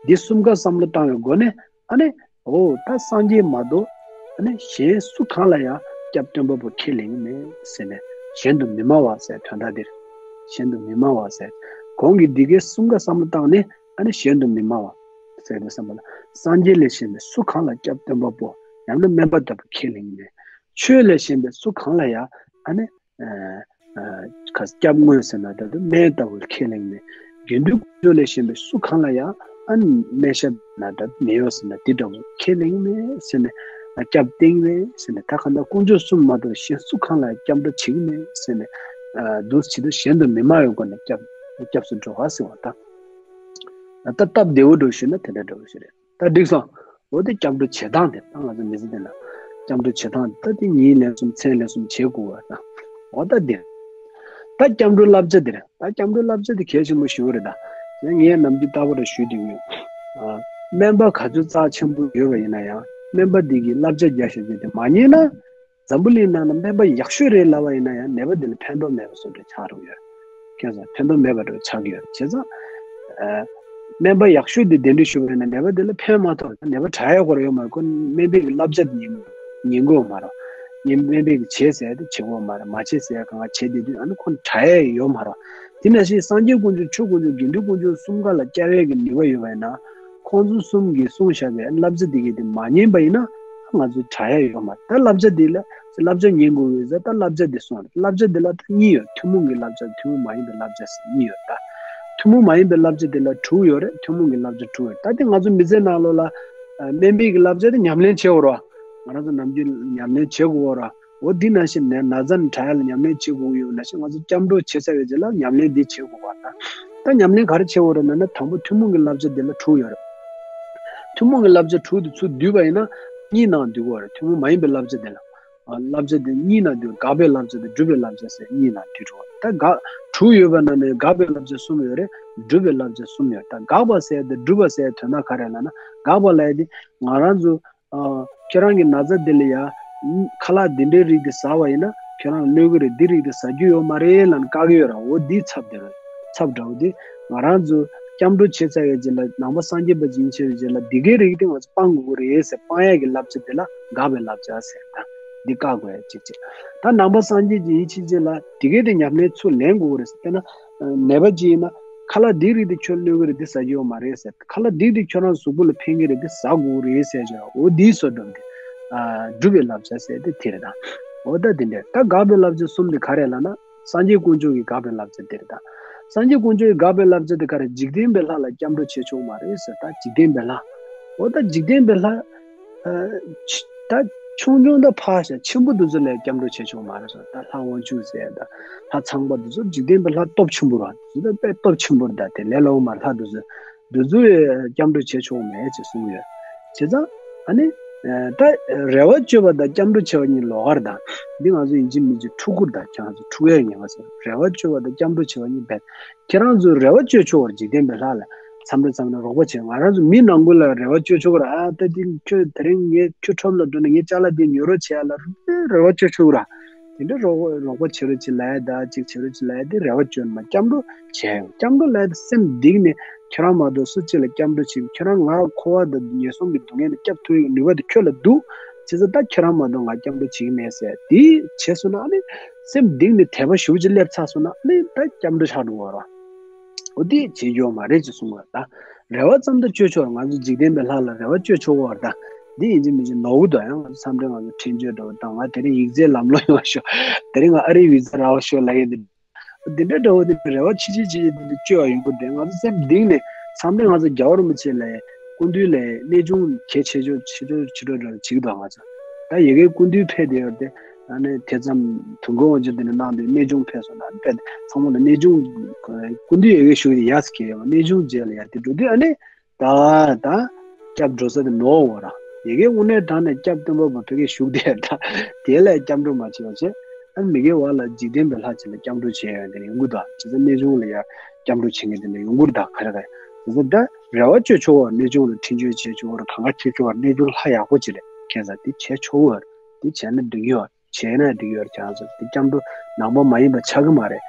འདི་གསུམ་ཀ་བསམ་བློ་བཏང་བའི་སྒོ་ནས་ཨ་ནི། འོ་ད་སངས་རྒྱས་མ་གཏོགས་ཨ་ནི་གཞན་སུ་གང་ལ་ཡང་སྐྱབས་སྟོན་པ་པོ་ཁས་ལེན་གྱི་མེད་ཟེར་ནས་གཞན་དུ་མི་སྨྲ་བ་ཟེར་དོན་དག་འདིར་གཞན་དུ་མི་སྨྲ་བ་ཟེར་གོང་གི་འདི་གའི་གསུམ་ཀ་བསམ་བློ་བཏང་ནས་ཨ་ནི་གཞན་དུ་མི་སྨྲ་བ་ཟེར་ཏེ་བསམ་པ་ལ་སངས་རྒྱས་ལས་གཞན་པའི་སུ་གང་ལ་སྐྱབས་སྟོན་པ་པོ་ཡང་ན་སྨན་པ་ལྟ་བུ་ཁས་ལེན་གྱི་མེད། ཆོས་ལས་གཞན་པའི་སུ་གང་ལ་ཡང་ཨ་ནི། ཁ་སྐྱབས་དངོས་ཟེར་ན་ད་དུང་སྨན་ལྟ་བུ་ཁས་ལེན་མེད། དགེ་འདུན་དཀོན་མཆོག་ལས་གཞན་པའི་སུ་གང་ལ་ཡང་ཨ་ནི་སྨན་ཞབས་ན་ད་དུང་མེད་ཡོད་ཟེར་ན་དེ་འདྲ་བོ་ཁས་ལེན་མེད་ཟེར་ནས་སྐྱབས་བསྟེན་མེད་ཟེར་ནས་ད་ག་ད་དཀོན་མཆོག་གསུམ་མ་གཏོགས་གཞན་སུ་གང་ལ་ཡང་སྐྱབས་འགྲོ་བྱེད་ཀྱི་མེད་ཟེར་ནས་འདུག་བྱེད་དུས་གཞན་དུ་མི་སྨྲ་བའི་སྒོ་ནས་སྐྱབས་སྐྱབས་སུ་འགྲོ་བ་ཟེར་བ་ད་ད་སྟབས་བདེ་བོ་འགྲོ་ཞུས་ན་དེ་འདྲ་འདྲ་བོ་ཞིག་རེད། ད་འགྲིག་སོང་། འོ་དེ་སྐྱབས་འགྲོ་བྱེད་སྟངས་དེ་ད་ང་ཚོ་མི་ཚེ་འདི་ན་སྐྱབས་འགྲོ་བྱེད་སྟངས་དེ་ད་དེ་ཉིན་ལན་གསུམ་མཚན་ལན་གསུམ་བྱེད་དགོས་པ་ད་འོ་ད་དེ་ ད་སྐྱབས་འགྲོའི་བསླབ་བྱ་དེ་རེད། ད་སྐྱབས་འགྲོའི་བསླབ་བྱ་དེ་གལ་ཆེན་པོ་ཞེ་པོ་རེད་ད། ངས་ནམ་རྒྱུན་རྟག་པར་ཞུ་བསྡད་ཡོད། ཨ། སྨན་པ་ག་ཚོད་རྩ་ཆེན་པོ་ཡོད་པ་ཡིན་ན་ཡང་སྨན་པ་དེ་གིས་བསླབ་བྱ་རྒྱག་བཞག་རྒྱུ་དེ་མ་ཉན་ན། འཛམ་བུ་གླིང་ནང་ན་སྨན་པ་ཡག་ཤོས་རེད་ལབ་པ་ཡིན་ན་ཡང་ནད་པ་དེ་ལ་ཕན་ཐོགས་མེད་པ་བཟོ་འདྲ་ཆགས་འགྲོ་གི་ཡོད། ཁྱེད་ཚོ་ཕན་ཐོགས་མེད་པ་འདྲ་ཆགས་ཀྱི་ཡོད། བྱས་ཙང་། ཨ། སྨན་པ་ཡག་ཤོས་དེ་གདན་འདྲེན་ཞུས་པ་ཡིན་ན་ནད་པ་དེ་ལ་ཕན་མ་ཐོགས། ནད་པ་དྲག་ཡག་སྐོར་ཡོད་མ་རེད། ཁོ་སྨན་པའི་གི་བསླབ་བྱ་དེ་ཉན་ཉན་གི་ཡོད་མ་རེད། ཉན་སྨན་པའི་གི་བྱེད་ཟེར་ཡ་དེ་བྱེད་གི་ཡོད་མ་རེད། མ་བྱེད་ཟེར་ཡ་གང་ག་བྱེད་བསྡད་དུས་ཨ་ནི་ཁོ་དྲག་ཡག་ཡོད་མ་རེད། དེ་ནང་བཞིན་སངས་རྒྱས་དཀོན་མཆོག་ཆོས་དཀོན་མཆོག་དགེ་འདུན་དཀོན་མཆོག་གསུམ་ཀ་ལ་སྐྱབས་ཡག་གི་ནུས་པ་ཡོད་པ་ཡིན་ན། ཁོང་ཚོ་གསུམ་གྱིས་གསུངས་བཞག་པའི་བསླབ་བྱ་དེ་གའི་དེ་མ་ཉན་པ་ཡིན་ན་ང་ཚོ་དྲག་ཡག་ཡོད་མ་རེད། ད་བསླབ་བྱ་འདི་ལ་བསླབ་བྱ་ཉན་དགོས་ཡོད་ཟེར། ད་བསླབ་བྱ་འདི་གསུངས་རེད། བསླབ་བྱ་འདི་ལ་ད་གཉིས་ཡོད། ཐུན་མོང་གི་བསླབ་བྱ་ཐུན་མོང་མ་ཡིན་པའི་བསླབ་བྱ་ཟེར་གཉིས་ཡོད་ད། ཐུན་མོང་མ་ཡིན་པའི་བསླབ་བྱ་འདི་ལ་དྲུག་ཡོད་རེད། ཐུན་མོང་གི་བསླབ་བྱ་དྲུག་ཡོད། ད་དེ་ང་ཚོ་མི་ཚེ་ནང་ལོགས་ལ་ཨ། སྨན་པའི་གི་བསླབ་བྱ་དེ་ཉམས་ལེན་བྱེད་དགོས་རེད། ང་རང་ཚོ་ནམ་རྒྱུན་ཉམས་ལེན་བྱེད་དགོས་རེད། འོ་འདི་ནང་བཞིན་ནད་ན་ཚ་ནས་དྲག་ཡག་ལ་ཉམས་ལེན་བྱེད་དགོས་ཀྱི་ཡོད་ནང་བཞིན་ང་ཚོ་སྐྱབས་འགྲོ་བྱེད་ཚར་བའི་རྗེས་ལ་ཉམས་ལེན་འདི་བྱེད་དགོས་པ་དང་། ད་ཉམས་ལེན་ག་རེ་བྱེད་དགོས་རེད་ན་ན་དང་པོ་ཐུན་མོང་གི་བསླབ་བྱ་འདི་ལ་དྲུག་ཡོད་རེད། ཐུན་མོང་གི་བསླབ་བྱ་དྲུག་དེ་ཚུར་བསྡུས་པ་ཡིན་ན་གཉིས་ནང་བསྡུ་དགོས་རེད། ཐུན་མོང་མ་ཡིན་པའི་བསླབ་བྱ་འདི་ལ། ཨ། བསླབ་བྱ་འདི་གཉིས་ནང་བསྡུས། དགག་པའི་བསླབ་བྱ་དང་སྒྲུབ་པའི་བསླབ་བྱ་ཟེར་གཉིས་ནང་བསྡུས་འགྲོ། ད་དགག་དྲུག་ཡོད་པ་ནང་ནས་དགག་པའི་བསླབ་བྱ་གསུམ་ཡོད་རེད། སྒྲུབ་པའི་བསླབ་བྱ་གསུམ་ཡོད། ད་དགག་པ་ཟེར་དང་སྒྲུབ་པ་ཟེར་དོན་དག་ག་རེ་ལབ་ན། དགག་པ་ལབ་ཡ་དེ་ང་རང་ཚོ། ཨ། ཁྱོད་རང་གི་ན་ཚ་འདི་ལ་ཡ། ཁ་ལག་འདི་འདྲའི་རིགས་འདི་ཟ་བ་ཡིན་ན་ཁྱོད་རང་གནོད་གི་རེད། འདི་རིགས་འདི་ཟ་རྒྱུ་ཡོད་མ་རེད་ལབ་ནས་བཀག་གི་ཡོད་ར། འོ་འདི་ཚབ་དེ་རེད། ཚབ་འདྲ་བོ་དེ་ང་རང་ཚོ་སྐྱབས་འགྲོ་བྱེད་ཚར་བའི་རྗེས་ལ་ནང་པ་སངས་རྒྱས་པ་ཅིག་ཡིན་ཚར་བའི་རྗེས་ལ་འདི་གའི་རིགས་དེ་ང་ཚོ་སྤང་དགོས་ཀྱི་རེད་ཟེར་སྤང་ཡག་གི་བསླབ་བྱ་དེ་ལ་དགག་པའི་བསླབ་བྱ་ཟེར། ད་འདི་བཀག་དགོས་ཡ་གཅིག་བྱས། ད་ནང་པ་སངས་རྒྱས་ཅིག་ཡིན་ཕྱིན་ཆད་ལ་འདི་གའི་དེ་ཉམས་ལེན་ཚུར་ལེན་དགོས་ཀྱི་རེད་ཟེར། དཔེར་ན། ནད་པ་ཅིག་ཡིན་ན་ཁ་ལག་འདི་རིགས་དེ་ཁྱོད་གནོད་གི་རེད། འདི་ཟ་རྒྱུ་ཡོད་མ་རེད་ཟེར། ཁ་ལག་འདི་དེ་ཁྱོད་རང་གཟུགས་པོ་ལ་ཕན་གི་རེད། འདི་ཟ་དགོས་རེད་ཟེར་ཅིག་འོ་འདིའི་བཟོ་འདྲ་དེ། ཨ། སྒྲུབ་པའི་བསླབ་བྱ་ཟེར་དེ་དེ་རེད་ད། འོ་ད་དེ་འདྲ། ད་དགག་པའི་བསླབ་བྱ་གསུམ་དེ་ག་རེ་ལབ་ན། སངས་རྒྱས་དཀོན་མཆོག་གི་དགག་པའི་བསླབ་བྱ་དེ་རེད་ད། སངས་རྒྱས་དཀོན་མཆོག་གི་དགག་པའི་བསླབ་བྱ་དེ་ག་རེ། འཇིག་རྟེན་པའི་ལྷ་ལ་སྐྱབས་འགྲོ་བྱེད་ཆོག་མ་རེད་ཟེར། ད་འཇིག་རྟེན་པའི་ལྷ། འོ་ད་འཇིག་རྟེན་པའི་ལྷ། ཨ། ཆ། ད་ཆུང་ཆུང་ད་ཕར་བཞག་ཆེན་པོ་དེ་ཚོ་ལ་སྐྱབས་འགྲོ་བྱེད་ཆོག་མ་རེད་ཟེར། ད་ལྷ་དབང་ཕྱུག་ཟེར་ད་ལྷ་ཚངས་པ་དེ་ཚོ་འཇིག་རྟེན་པའི་ལྷ་སྟོབས་ཆེན་པོ་རེད། དེ་ཚོ་ད་དཔེ་སྟོབས་ཆེན་པོ་རེད། ད་དེ་ལས་སླ་བོ་མ་རེད། ལྷ་དེ་ཚོ། དེ་ཚོས་སྐྱབས་འགྲོ་བྱེད་ཆོག་མེད་ཅེས་གསུངས་ཡོད། བྱས་ཙང་ཨ་ནི། ཨ། ད་རེ་བ་བཅོལ་བ་དང་སྐྱབས་འགྲོ་བྱེད་པ་གཉིས་ལོགས་ཀ་རེད་ད། འདི་ང་ཚོ་ཡིན་གཅིག་མིན་གཅིག་འཁྲུག་གི་རེད་ད། ཁྱེད་རང་ཚོ་འཁྲུག་ཡ་ཉེན་ཁ་ཟེར། རེ་བ་བཅོལ་བ་དང་སྐྱབས་འགྲོ་བྱེད་པ་གཉིས་བེད། ཁྱེད་རང་ཚོས་རེ་བ་བཅོལ་ཆོག་གི་རེད། འཇིག་རྟེན་པའི་ལྷ་ལ་མཚམས་རེ་མཚམས་རེ་རོགས་པ་བྱེད། ང་རང་ཚོ་མི་ནང་ཁུལ་ལ་རེ་བ་བཅོལ་ཆོག་གི་རེད། ཨ། ད་འདི་ཁྱོད་དེ་རིང་ངའི་ཁྱོད་ཁྲོམ་ལ་འགྲོ་ན་ངའི་ཅ་ལག་འདི་ཉོ་རོགས་བྱེད་ཡ་ལ་རེ་བ་བཅོལ་ཆོག་གི་རེད། དེ་འདྲ་རོགས་རོགས་པ་བྱེད་རོགས་བྱེད་ལབ་ཡ་ད་ཅིག་བྱེད་རོགས་བྱེད་ལབ་ཡ་དེ་རེ་བ་བཅོལ་མ། སྐྱབས་འགྲོ་བྱེད་ཡ། སྐྱབས་འགྲོ་ལབ་ཡ་དེ་སེམས་གཏིང་ནས་ཁྱེད་རང་མ་གཏོགས་སུ་གཅིག་ལ་སྐྱབས་འགྲོ་བྱེད། ཁྱེད་རང་ང་འཁོར་བ་དང་ངན་སོང་གི་སྡུག་བསྔལ་ནས་སྐྱོབ་ཐུབ་ཡག་གི་ནུས་པ་དེ་ཁྱོད་ལ་འདུག། བྱས་ཙང་ད་ཁྱེད་རང་མ་གཏོགས་ང་སྐྱབས་འགྲོ་བྱེད་ཀྱི་མེད་ཟེར་དེ་བྱས་སོང་ན། ཨ་ནི་སེམས་གཏིང་ནས་དད་པ་ཞེ་པོ་ཅིག་སླེབས་ཚར་སོང་ན། ཨ་ནི་ད་སྐྱབས་འགྲོ་ཆགས་འགྲོ་གི་རེད། འོ་དེ་བྱེད་རྒྱུ་ཡོད་མ་རེད་ཅེས་གསུངས་པ་རེད་ད། རེ་བ་ཙམ་ད་བཅོལ་ཆོག། ང་ཚོ་འཇིག་རྟེན་པའི་ལྷ་ལ་རེ་བ་བཅོལ་ཆོག་གི་རེད་ད། འདི་ཡིན་གཅིག་མིན་གཅིག་ནོར་གི་འདུག། ཡང་ང་ཚོ་མཚམས་རེ་ང་ཚོ་འཕྲིན་བཅོལ་འདྲ་བོ་དང་། ང་དེ་རིང་ཡིག་ཚད་ལམ་ལྷོང་ཡོང་བ་ཤོག། དེ་རིང་ང་ཨ་རིའི་བི་ཛ་རག་པ་ཤོག་ལབ་ཡག་འདི། འདི་འདྲ་འདྲ་བོ་འདི་རེ་བ་ཆེ་ཆེ་ཆེ་ཆེ་འདི་འདྲ་བཅོལ་བ་ཡོང་གི་འདུག། ང་ཚོ་སེམས་གཏིང་ནས། མཚམས་རེ་ང་ཚོ་རྒྱལ་བ་རིན་པོ་ཆེ་ལ། སྐུ་མདུན་ལ་གནས་ཆུང་གལ་ཆེ་ཤོས་ཆེ་ཤོས་ཆེ་ཤོས་འདྲ་བོ་བྱེད་ཀྱི་འདུག། ང་ཚོ་ད་ཡ་གིའི་སྐུ་མདུན་ཕེབས་བསྡད་ཡོད་དེ། ཨ་ནི་དེ་ཙམ་དུས་འཁོར་དབང་ཕྱུག་དེ་འདྲ་གནང་དུས་གནས་ཆུང་ཕེབས་སོང་ན། ཨ་ནི་དཔེ་ཚང་མ་ལ་གནས་ཆུང་། སྐུ་མདུན་ཡ་གིར་བཞུགས་དེ་ཡག་ཟེར་གྱི་ཡོད། གནས་ཆུང་རྗེས་ལ་ཡ་དེ་འགྲོ་དུས་ཨ་ནི། ད་ད་སྐྱབས་འགྲོ་ས་དེ་ནོར་བ་ར། ཡ་གི་དངོས་གནས་དྲང་ནས་སྐྱབས་སྟོན་པ་བ་བོད་སྐད་བཞུགས་དེ་ད་དེ་ལ་སྐྱབས་འགྲོ་མ་བྱས་པ་བྱས། ཨ་ནི་མི་དགེ་བ་ལ་འཇིག་རྟེན་པའི་ལྷ་ཅིག་ལ་སྐྱབས་འགྲོ་བྱས་ཡོད་དེ་ཡོང་གི་འདུག། བྱས་ཙང་གནས་ཆུང་ལ་ཡ་སྐྱབས་འགྲོ་བྱེད་མཁན་དེ་འདྲ་ཡོང་གི་རེད་ད། ག་རེ་ག་རེ། བྱས་ཙང་ད་རེ་བ་བཅོལ་ཆོག་པ། གནས་ཆུང་ལ་འཕྲིན་བཅོལ་བྱེད་ཆོག་པ། གང་ག་བྱེད་ཆོག་པ། གནས་ཆུང་ལྷ་ཡག་པོ་ཅིག་རེད། ཁྱེད་ཚོ་དེ་བྱེད་ཆོག་པ། དེ་བྱས་ན་འགྲིག་གི་ཡོད། བྱས་ན་འགྲིག་ཡོད། ཁྱེད་རང་ཚོ་དེ་སྐྱབས་འགྲོ་ནང་པ་མ་ཡིན་པ་ཆགས་ཀྱི་མ་རེད།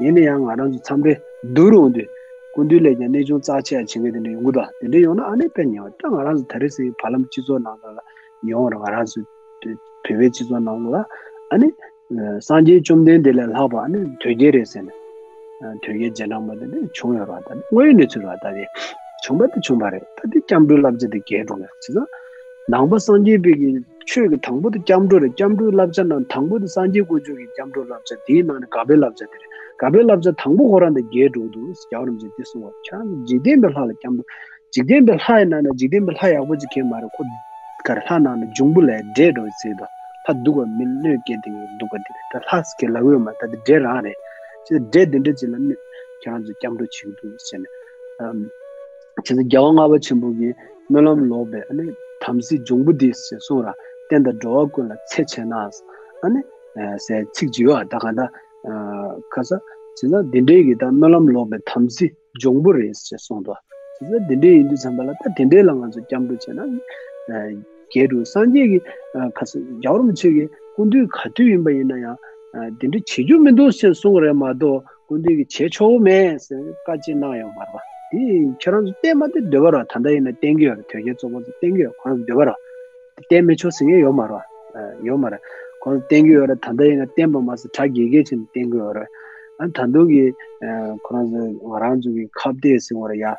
ཡིན་ན་ཡང་ང་རང་ཚོ་མཚམས་རེ་བསྡུར་འོང་དུས། སྐུ་མདུན་ལས་ཀྱང་གནས་ཆུང་རྩ་ཆེ་བ་བྱེད་མཁན་དེ་འདྲ་ཡོང་གི་འདུག། དེ་འདྲ་ཡོང་ན་ཨ་ནི་དཔེ་ཉེ་བ། ད་ང་རང་ཚོ་ད་རེས་སི་བར་ལམ་སྤྱི་ཚོགས་ནང་ལོགས་ལ་ཡོང་བར། ང་རང་ཚོ་བོད་པའི་སྤྱི་ཚོགས་ནང་ལོགས་ལ་ཨ་ནི་སངས་རྒྱས་བཅོམ་ལྡན་འདས་ལས་ལྷག་པ་ཨ་ནི་དོལ་རྒྱལ་རེད་ཟེར་ནས། དོལ་རྒྱལ་རྗེས་འབྲང་པ་དེ་འདྲ་བྱུང་ཡོད་རེད་པ། ད་དངོས་ཡོད་གནས་ཚུལ་རེད་པ། ད་དེ་བྱུང་བ་དེ་བྱུང་བ་རེད། ད་དེ་སྐྱབས་འགྲོའི་བསླབ་བྱ་དེ་འགལ་འགྲོ་གི་རེད། བྱས་ཙང་ནང་པ་སངས་རྒྱས་པའི་གི་ཆོས་ཀྱི་དང་པོ་དེ་སྐྱབས་འགྲོ་རེད། སྐྱབས་འགྲོའི་བསླབ་བྱ་ནང་དང་པོ་དེ་སངས་རྒྱས་དཀོན་མཆོག་གི་སྐྱབས་འགྲོའི་བསླབ་བྱ། དེའི་ནང་ནས་དགག་པའི་བསླབ་བྱ་དེ་རེད། དགག་པའི་བསླབ་བྱ་དང་པོ་ཁོ་རང་དང་འགལ་འགྲོ་གི་འདུག། རྒྱལ་བ་རིན་པོ་ཆེས་དེ་གསུངས་པ། ཁྱེད་རང་ཚོ་འཇིག་རྟེན་པའི་ལྷ་ལ་སྐྱབས་འགྲོ། འཇིག་རྟེན་པའི་ལྷ་ཡི་ནང་ནས་འཇིག་རྟེན་པའི་ལྷ་ཡག་པོ་ཅིག་གང་ཡང་མ་རེད། ཁོ་ག་རེ། ལྷ་ནང་ནས་འབྱུང་པོ་ལས་འདྲེ་འགྲོ་བའི་ཚིག་དང་། ལྷ་སྡུག་པ་མི་གནོད་སྐྱེལ་དེ་སྡུག་པ་དེ་རེད། ད་ལྷ་ཟེར་གྱི་ལབ་ཡོད་མ་རེད། ད་དེ་འདྲེ་རང་རེད། ཅེས་འདྲེ་དེ་འདྲ་ཅིག་ལ་གནོད། ཁྱེད་རང་ཚོས་སྐྱབས་འགྲོ་བྱེད་ཀྱི་འདུག་ཟེར་ནས། ཨམ། བྱས་ཙང་རྒྱལ་བ་ལྔ་པ་ཆེན་པོ་གིས་སྨོན་ལམ་ལོག་པའི་ཨ་ནི་དམ་སྲི་འབྱུང་པོ་འདི་ཟེར་གསུངས་ར། བསྟན་དང་འགྲོ་བ་ཀུན་ལ་འཚེ་བྱེད་ན། ཨ་ནི་ཟེར་ཚིག་ཅིག་ཡོད་པ། ད་གང་ལྟར། ཁ་ས་བྱས་ཙང་འདི་འདྲའི་གི་ད་སྨོན་ལམ་ལོག་པའི་དམ་ཚིག་འབྱུང་པོ་རེད་ཅེས་གསུངས་འདུག་བྱས་ཙང་འདི་འདྲའི་ཡིན་དུས་ཙམ་པ་ལ་ད་དེ་འདྲའི་ལ་ང་ཚོ་སྐྱབས་འགྲོ་བྱས་ན་རྒྱལ་དྲུག་སངས་རྒྱས་ཀྱི་ཁ་ས་རྒྱལ་བ་རིན་པོ་ཆེ་གི་སྐུ་མདུན་ག་དུས་ཡིན་པ་ཡིན་ན་ཡང་འདི་འདྲ་བྱེད་རྒྱུ་མི་འདུག་ཅེས་གསུངས་རེད་མ་གཏོགས། སྐུ་མདུན་གྱིས་བྱེད་ཆོག་མེད་ཟེར་བཀའ་ཅི་གནང་ཡོད་མ་རེད་པ། དེ་ཁྱེད་རང་ཚོ་བསྟན་མ་བསྟན་འདོད་པ་རེད། ད་ལྟ་ཡིན་ན་བསྟན་གྱི་ཡོད་རེད། དོལ་རྒྱལ་བཙོག་པ་ཚོ་བསྟན་གྱི་ཡོད། ཁོ་རང་ཚོ་འདོད་པ་རེད། བསྟན་མི་ཆོག་ཟེར་མཁན་ཡོད་མ་རེད་པ། ཡོད་མ་རེད། ཁོ་རང་བསྟན་གྱི་ཡོད་རེད། ད་ལྟ་ཡིན་ན་བསྟན་པ་མ་ཟད་གྲ་རྒྱས་རྒྱས་བྱས་ནས་བསྟན་གྱི་ཡོད་རེད། ཨ་ད་དུང་གི་ཁོ་རང་ཚོ་ང་རང་ཚོ་གི་ཁ་གཏད་ཟེར་བ་རེད་ཡ།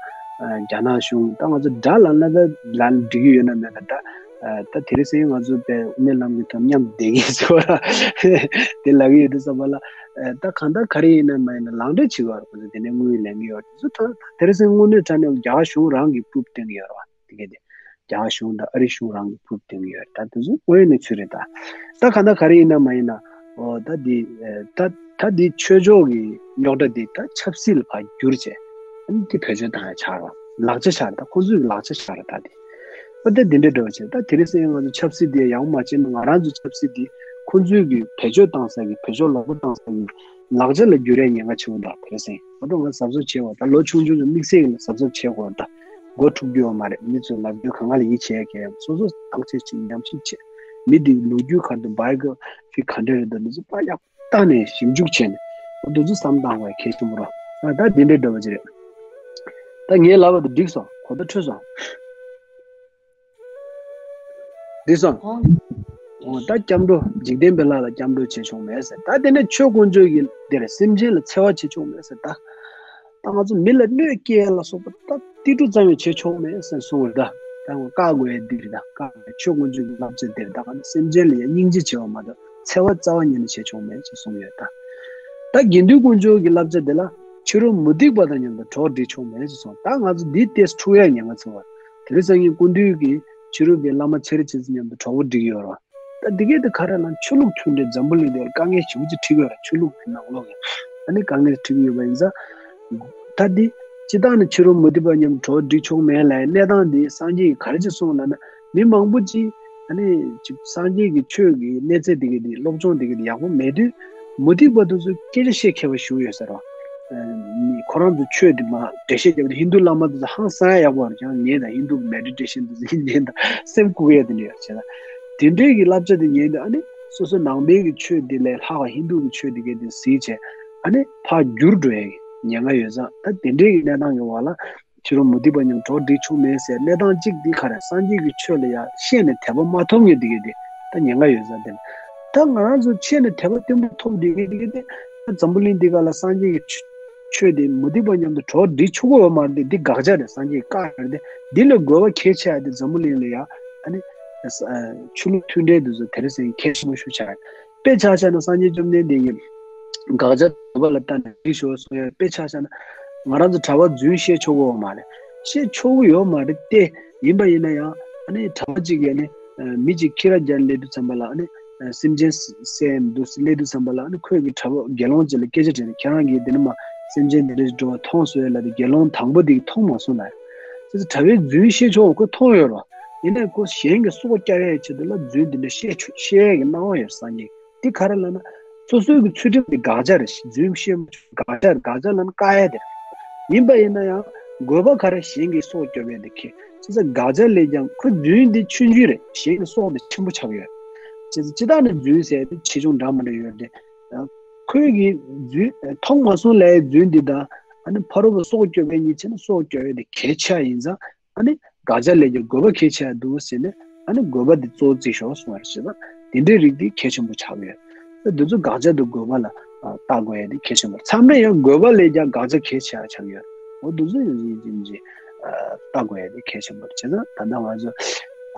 རྒྱ་ནག་གཞུང་ད་ང་ཚོ་དགྲ་ལབ་ན་ད་ལབ་ན་འགྲིག་གི་ཡོད་ན་མེད་ན་ད། ད་དེ་རིང་སང་ང་ཚོ་དཔེ་དབུ་མའི་ལམ་གྱི་ཐོག་མཉམ་དུ་བསྡད་ཀྱི་ཟེར་བ་ར་དེ་ལབ་ཀྱི་ཡོད་དུས་ཙམ་པ་ལ། ད་གང་ལྟར་ག་རེ་ཡིན་ན་མ་ཡིན་ན་ལག་འབྲེལ་བྱེད་དགོས་རེད། ཁོ་ཚོ་དེ་ནས་དངུལ་ལེན་གྱི་ཡོད་དུས་ཚོད་ད་དེ་རིང་སང་དངོས་གནས་དྲང་གནས་རྒྱ་གར་གཞུང་རང་གིས་པུརུབ་སྟོན་གྱི་ཡོད་རེད་བ། དེ་གས་དེ་རྒྱ་གར་གཞུང་དང་ཨ་རི་གཞུང་རང་གིས་པུརུབ་སྟོན་གྱི་ཡོད་རེད། ད་དེ་ཚོ་དངོས་ཡོད་གནས་ཚུལ་རེད། ད་ད་གང་ལྟར་ག་རེ་ཡིན་ན་མ་ཡིན་ན་འོ་ད་དེ་ད་ད་དེ་ཆོས་ཕྱོགས་ཀྱི་རྙོག་དྲ་དེ་ད་ཆབ་སྲིད་ལ་ཕར་བསྒྱུར་བྱས་ཨ་ནི་དེ་བེད་སྤྱོད་བཏང་ཡ་ཆགས་རེད་བ། ལག་ཆ་ཆགས་རེད། ད་ཁོ་ཚོའི་ལག་ཆ་ཆགས་རེད། ད་དེ། ཨ་ད་དེ་འདྲ་འདྲ་བ་བྱས། ད་དེ་རིང་སང་ང་ཚོ་ཆབ་སྲིད་དེ་ཡག་པོ་མ་བྱས་ན་ང་རང་ཚོ་ཆབ་སྲིད་དེ་ཁོ་ཚོའི་གི་བེད་སྤྱོད་བཏང་ས་གི་བེད་སྤྱོད་ལོག་པ་བཏང་ས་གི་ལག་ཆ་ལ་འགྱུར་ཡ་ཉེན་ཁ་ཆེ་བོ་འདུག་དེ་རིང་སང་ང་ཚོ་ང་གཟབ་གཟབ་བྱེད་དགོས། ད་ལོ་ཆུང་ཆུང་ཚོ་དམིགས་བསལ་གྱི་ལ་གཟབ་གཟབ་བྱེད་དགོས། ད་མགོ་འཁྲུག་རྒྱུ་ཡོད་མ་རེད། མི་ཚོས་ལབ་རྒྱུ་གང་ག་ལ་ཡིད་ཆེས་ཡ་གལ་ཡོད། སོ་སོ་བརྟག་དཔྱད་བྱེད། ཉམས་ཞིབ་བྱེད། མི་དེའི་ལོ་རྒྱུས་ག་རེ་འདུག་བྷའི་ཡོ་གྷི་ར་ཕི་ག་འདྲ་རེད་འདུག་འདི་ཚོ་ཕར་ཡག་བལྟས་ནས་ཞིབ་འཇུག་བྱས་ནས་འོ་འདི་ཚོ་བསམ་བཏང་དགོས་ཡ་གལ་ཆེན་པོ་རེད། ཨ་ད་དེ་འདྲ་འདྲ་བ་ཅིག་རེད། ད་ངས་ལབ་པ་དེ་འགྲིག་སོང་། གོ་བརྡ་འཕྲོད་སོང་། འགྲིག་སོང་། ཨོ། འོ་ད་སྐྱབས་འགྲོ་འཇིག་རྟེན་པའི་ལྷ་ལ་སྐྱབས་འགྲོ་བྱེད་ཆོག་མེད་ཟེར། ད་དེ་ནས་ཆོས་དཀོན་མཆོག་གི་འདིར་སེམས་ཅན་ལ་འཚེ་བ་བྱེད་ཆོག་མེད་ཟེར། ད་ད་ང་ཚོ་མི་ལ་གནོད་སྐྱེལ་ལ་སོགས་པ་ད་ཏི་ཏྲུ་ཙམ་ཡང་བྱེད་ཆོག་མེད་ཟེར་གསུངས་པ་རེད། ད་ད་ང་བཀག་དགོས་ཡ་འདི་རེད། ད་བཀག་དགོས་ཡ་ཆོས་དཀོན་མཆོག་གི་བསླབ་བྱ་འདིར་ད་ག་ནས་སེམས་ཅན་ལ་ཡ་སྙིང་རྗེ་བྱེད་པ་མ་གཏོགས། འཚེ་བ་རྩ་བ་ཉིད་ནས་བྱེད་ཆོག་མེད་ཅེས་གསུངས་ཡོད། ད་ད་དགེ་འདུན་དཀོན་མཆོག་གི་བསླབ་བྱ་དེ་ལ་ཕྱི་རོལ་མུ་སྟེགས་པ་དང་མཉམ་དུ་གྲོགས་སྒྲིག་ཆོག་མེད་ཅེས་གསུངས། ད་ང་ཚོ་འདི་ཏེས་འཁྲུག་ཡ་ཉེན་ཁ་ཚ་བ། དེ་རིང་སང་ཉིན་སྐུ་མདུན་གྱིས་ཕྱི་རོལ་པའི་བླ་མ་ཆེ་རིགས་ཆེ་ཚོ་མཉམ་དུ་གྲོགས་པོ་སྒྲིག་ཡོད་རེད། ད་འདི་གས་དེ་ག་རེ་ལ་ཆོས་ལུགས་མཐུན་སྒྲིལ་འཛམ་བུ་གླིང་འདིར་དཀའ་ངལ་ཞེ་པོ་ཅིག་འཕྲད་ཀྱི་ཡོད་རེད། ཆོས་ལུགས་ཀྱི་ནང་ལོགས་ཀྱི་ཨ་ནི་དཀའ་ངལ་འཕྲད་ཀྱི་ཡོད་པ་ཡིན་ཙང་། ད་འདི་སྤྱི་བཏང་ནས་ཕྱི་རོལ་མུ་སྟེགས་པ་མཉམ་གྲོགས་སྒྲིག་ཆོག་མེད་ལབ་ཡ་གནས་སྟངས་འདི་སངས་རྒྱས་ཀྱིས་ག་རེ་ཅིག་གསུངས་ལབ་ན། མི་མང་པོ་ཅིག་ཨ་ནི་ཅིག་སངས་རྒྱས་ཀྱི་ཆོས་ཀྱི་གནས་ཚད་འདི་ག་འདི་སློབ་སྦྱོང་འདི་ག་འདི་ཡག་པོ་མེད་དུས་མུ་སྟེགས་པ་དེ་ཚོ་སྐད་ཆ་བཤད་མཁས་པ་ཞེ་པོ་ཡོད་ས་རེད་བ། ཨ་ནི་ཁོ་རང་ཚོ་ཆོས་འདི་མར་འགྲེལ་བཤད་རྒྱབ་དུས་ཧིན་དུ་བླ་མ་དེ་ཚོ་ཧང་སང་ཡག་པོ་རེད། ཀྱང་ཉན་དང་ཧིན་དུ་མེ་ཌི་ཊེ་ཤན་དེ་ཚོ་ཉན་དང་སེམས་འགུག་ཡ་དེ་འདྲ་ཡོད་བྱས་ན། དེ་འདྲའི་གི་བསླབ་བྱ་དེ་ཉན་དུས་ཨ་ནི་སོ་སོ་ནང་པའི་གི་ཆོས་འདི་ལས་ལྷག་པ་ཧིན་དུ་གི་ཆོས་འདི་ག་འདི་གཟིགས་བྱས་ཨ་ནི་ཕར་འགྱུར་འགྲོ་ཡ་གི་ཉེན་ཁ་ཡོད་ཙང་། ད་དེ་འདྲའི་གི་གནས་སྟངས་ཡོད་པ་ལ། ཕྱི་རོལ་མུ་སྟེགས་པ་མཉམ་གྲོགས་སྒྲིག་ཆོག་མེད་ཟེར་གནས་སྟངས་གཅིག་འདི་ག་རེ། སངས་རྒྱས་ཀྱི་ཆོས་ལ་ཡ་ཤེས་ནས་དད་པ་མ་ཐོབ་མཁན་འདི་ག་འདི་ད་ཉེན་ཁ་ཡོད་ས་དེ། ད་ང་རང་ཚོ་ཤེས་ནས་དད་པ་བརྟན་པོ་ཐོབ་འདི་ག་འདི་ག་འདི་ད་འཛམ་བུ་གླིང་འདི་ག་ལ་སངས་རྒྱས་ཀྱི་ཆོས་ཆོས་དེ་མུ་སྟེགས་པ་མཉམ་དུ་གྲོགས་སྒྲིག་ཆོག་གི་ཡོད་མ་རེད། འདི་འདི་དགག་བྱ་རེད། སངས་རྒྱས་ཀྱིས་བཀག་ཡོད་རེད། འདི་ལས་དགོས་པ་གལ་ཆེ་ཡ་དེ་འཛམ་བུ་གླིང་ལ་ཡ་ཨ་ནི་ཆོས་ལུགས་མཐུན་འབྲེལ་འདི་ཚོ་དེ་རིང་སང་གལ་ཆེན་པོ་ཞིག་ཆགས་ཡོད། དཔེ་ཆ་བཞག་ན་སངས་རྒྱས་བཅོམ་ལྡན་འདས་ཀྱིས་དགག་བྱ་དགོས་པ་ལ་ལྟ་ནས་འདི་ཞོག་གསུང་ཡ། དཔེ་ཆ་བཞག་ན་ང་རང་ཚོ་གྲྭ་པ་རྫུན་བཤད་ཆོག་གི་ཡོད་མ་རེད། བཤད་ཆོག་གི་ཡོད་མ་རེད་དེ། ཡིན་པ་ཡིན་ན་ཡང་ཨ་ནི་གྲྭ་པ་གཅིག་གིས་ཨ་ནི་མི་གཅིག་ཁྱི་ར་རྒྱག་སླེབས་དུས་ཙམ་པ་ལ་ཨ་ནི་སེམས་ཅན་བསད་འདུག་སླེབས་དུས་ཙམ་པ་ལ་ཨ་ནི་ཁོས་ཀྱི་གྲྭ་པ་དགེ་སློང་གཅིག་ལ་སྐད་ཆ་དྲིས་ནས་ཁྱེད་རང་གིས་འདི་ནས་མར་སེམས་ཅན་འདི་འདྲ་ཞིག་འགྲོ་བ་མཐོང་སོང་ལབ་དུས་དགེ་སློང་དང་པོ་དེ་གིས་མཐོང་མ་སོང་ལབ། དེ་ཚོ་གྲྭ་པས་རྫུན་བཤད་ཆོག་ཁོས་མཐོང་ཡོད་རེད། ཡིན་ནའི་ཁོ་གཞན་གྱི་སྲོག་སྐྱོབ་ཡས་ཆེད་དུ་ལ་རྫུན་འདི་འདྲ་བཤད་ཆོག་བཤད་ཡས་ཀྱི་གནང་བ་ཡོད་སངས་རྒྱས་ཀྱིས། འདི་ག་རེ་ལབ་ན། སོ་སོའི་གི་ཚུལ་ཁྲིམས་འདི་དགག་བྱ་རེད། རྫུན་བཤད་མ་ཆོག་དགག་བྱ་རེད། དགག་བྱ་ལབ་ན་བཀག་ཡས་དེ་རེད། ཡིན་པ་ཡིན་ན་ཡང་དགོས་པ་ག་རེ་གཞན་གྱི་སྲོག་སྐྱོབ་ཡས་དེ་ཁེ། བྱས་ཙང་དགག་བྱ་ལས་ཀྱང་ཁོ་རྫུན་འདི་ཆུང་ཆུང་རེད། གཞན་གྱི་སྲོག་འདི་ཆེན་པོ་ཆགས་ཡོད། བྱས་ཙང་སྤྱིར་བཏང་ནས་རྫུན་ཟེར་དེ་ཆེ་ཆུང་འདྲ་མི་འདྲ་ཡོད་རེད། ཁོས་གི་རྫུན་མཐོང་མ་སོང་ལབ་ཡས་རྫུན་འདི་དང་ཨ་ནི་ཕ་རོལ་པོ་སྲོག་སྐྱོབ་ཡས་གཉིས་བྱས་ན་སྲོག་སྐྱོབ་ཡས་དེ་གལ་ཆེ་ཡིན་ཙང་། ཨ་ནི་དགག་བྱ་ལས་ཀྱང་དགོས་པ་གལ་ཆེ་ཡ་འདུག་ཟེར་ནས་ཨ་ནི་དགོས་པ་འདི་གཙོ་བོ་བརྩིས་ཤོག་གསུང་བ་རེད། བྱས་ཙང་དེ་འདྲའི་རིགས་འདི་གལ་ཆེན་པོ་ཆགས་ཡོད། ཨ་འདི་ཚོ་དགག་བྱ་དང་དགོས་པ་ལ་ཨ་བལྟ་དགོས་ཡ་འདི་གལ་ཆེན་པོ་རེད། མཚམས་རེ་ཡང་དགོས་པ་ལས་ཀྱང་དགག་བྱ་གལ་ཆེ་ཡ་ཆགས་ཡོད། འོ་འདི་ཚོ་ཡིན་གྱི་ཨ་བལྟ་དགོས་ཡ་འདི་གལ་ཆེན་པོ་རེད། བྱས་ཙང་ད་ལྟ་ང་ཚོ་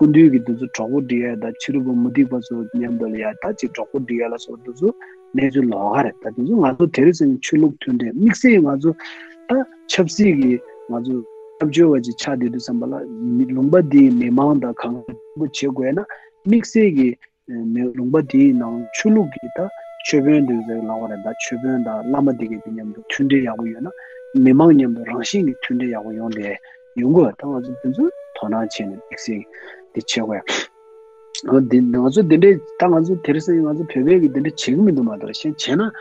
སྐུ་མདུན་གྱི་འདི་ཚོ་གྲོགས་པོ་སྒྲིག་ཡ་དང་ཕྱི་རོལ་པོ་མུ་སྟེགས་པ་ཚོ་མཉམ་དུ་ལ་ཡ་ད་ཅིག་གྲོགས་པོ་སྒྲིག་ཡ་ལ་སོགས་འདི་ཚོ་གནས་ཚུལ་ལོགས་ཀ་རེད། ད་འདི་ཚོ་ང་ཚོ་དེ་རིང་སང་ཆོས་ལུགས་མཐུན་འབྲེལ་དམིགས་བསལ་ང་ཚོ་ད་ཆབ་སྲིད་ཀྱི་ང་ཚོ་སྐྱབས་བཅོལ་བ་ཅིག་ཆགས་བསྡད་དུས་ཙམ་པ་ལ་མི་ལུང་པ་འདིའི་མི་མང་དང་གང་ག་པོ་བྱེད་དགོས་ན་དམིགས་བསལ་གྱི་མི་ལུང་པ་འདིའི་ནང་ཆོས་ལུགས་ཀྱི་ད་ཆོས་དཔོན་འདི་ཚོ་ལབ་པ་རེད། ད་ཆོས་དཔོན་དང་བླ་མ་འདི་གའི་འདི་མཉམ་དུ་མཐུན་འབྲེལ་ཡག་པོ་ཡོད་ན་མི་མང་མཉམ་དུ་རང་བཞིན་གྱི་མཐུན་འབྲེལ་ཡག་པོ་ཡོང་དེ་ཡོང་དགོས། ད་ང་ཚོ་འདི་ཚོ་དོ་སྣང་བྱས་ནས་དམིགས་བསལ་འདི་བྱེད་དགོས་ཡ། འོ་འདི་ང་ཚོ་འདི་འདྲའི་ད་ང་ཚོ་དེ་རིང་སང་ང་ཚོ་བོད་པའི་གི་འདི་འདྲ་བྱེད་ཀྱི་མི་འདུག་མ་གཏོགས་གཞན་བྱས་ན་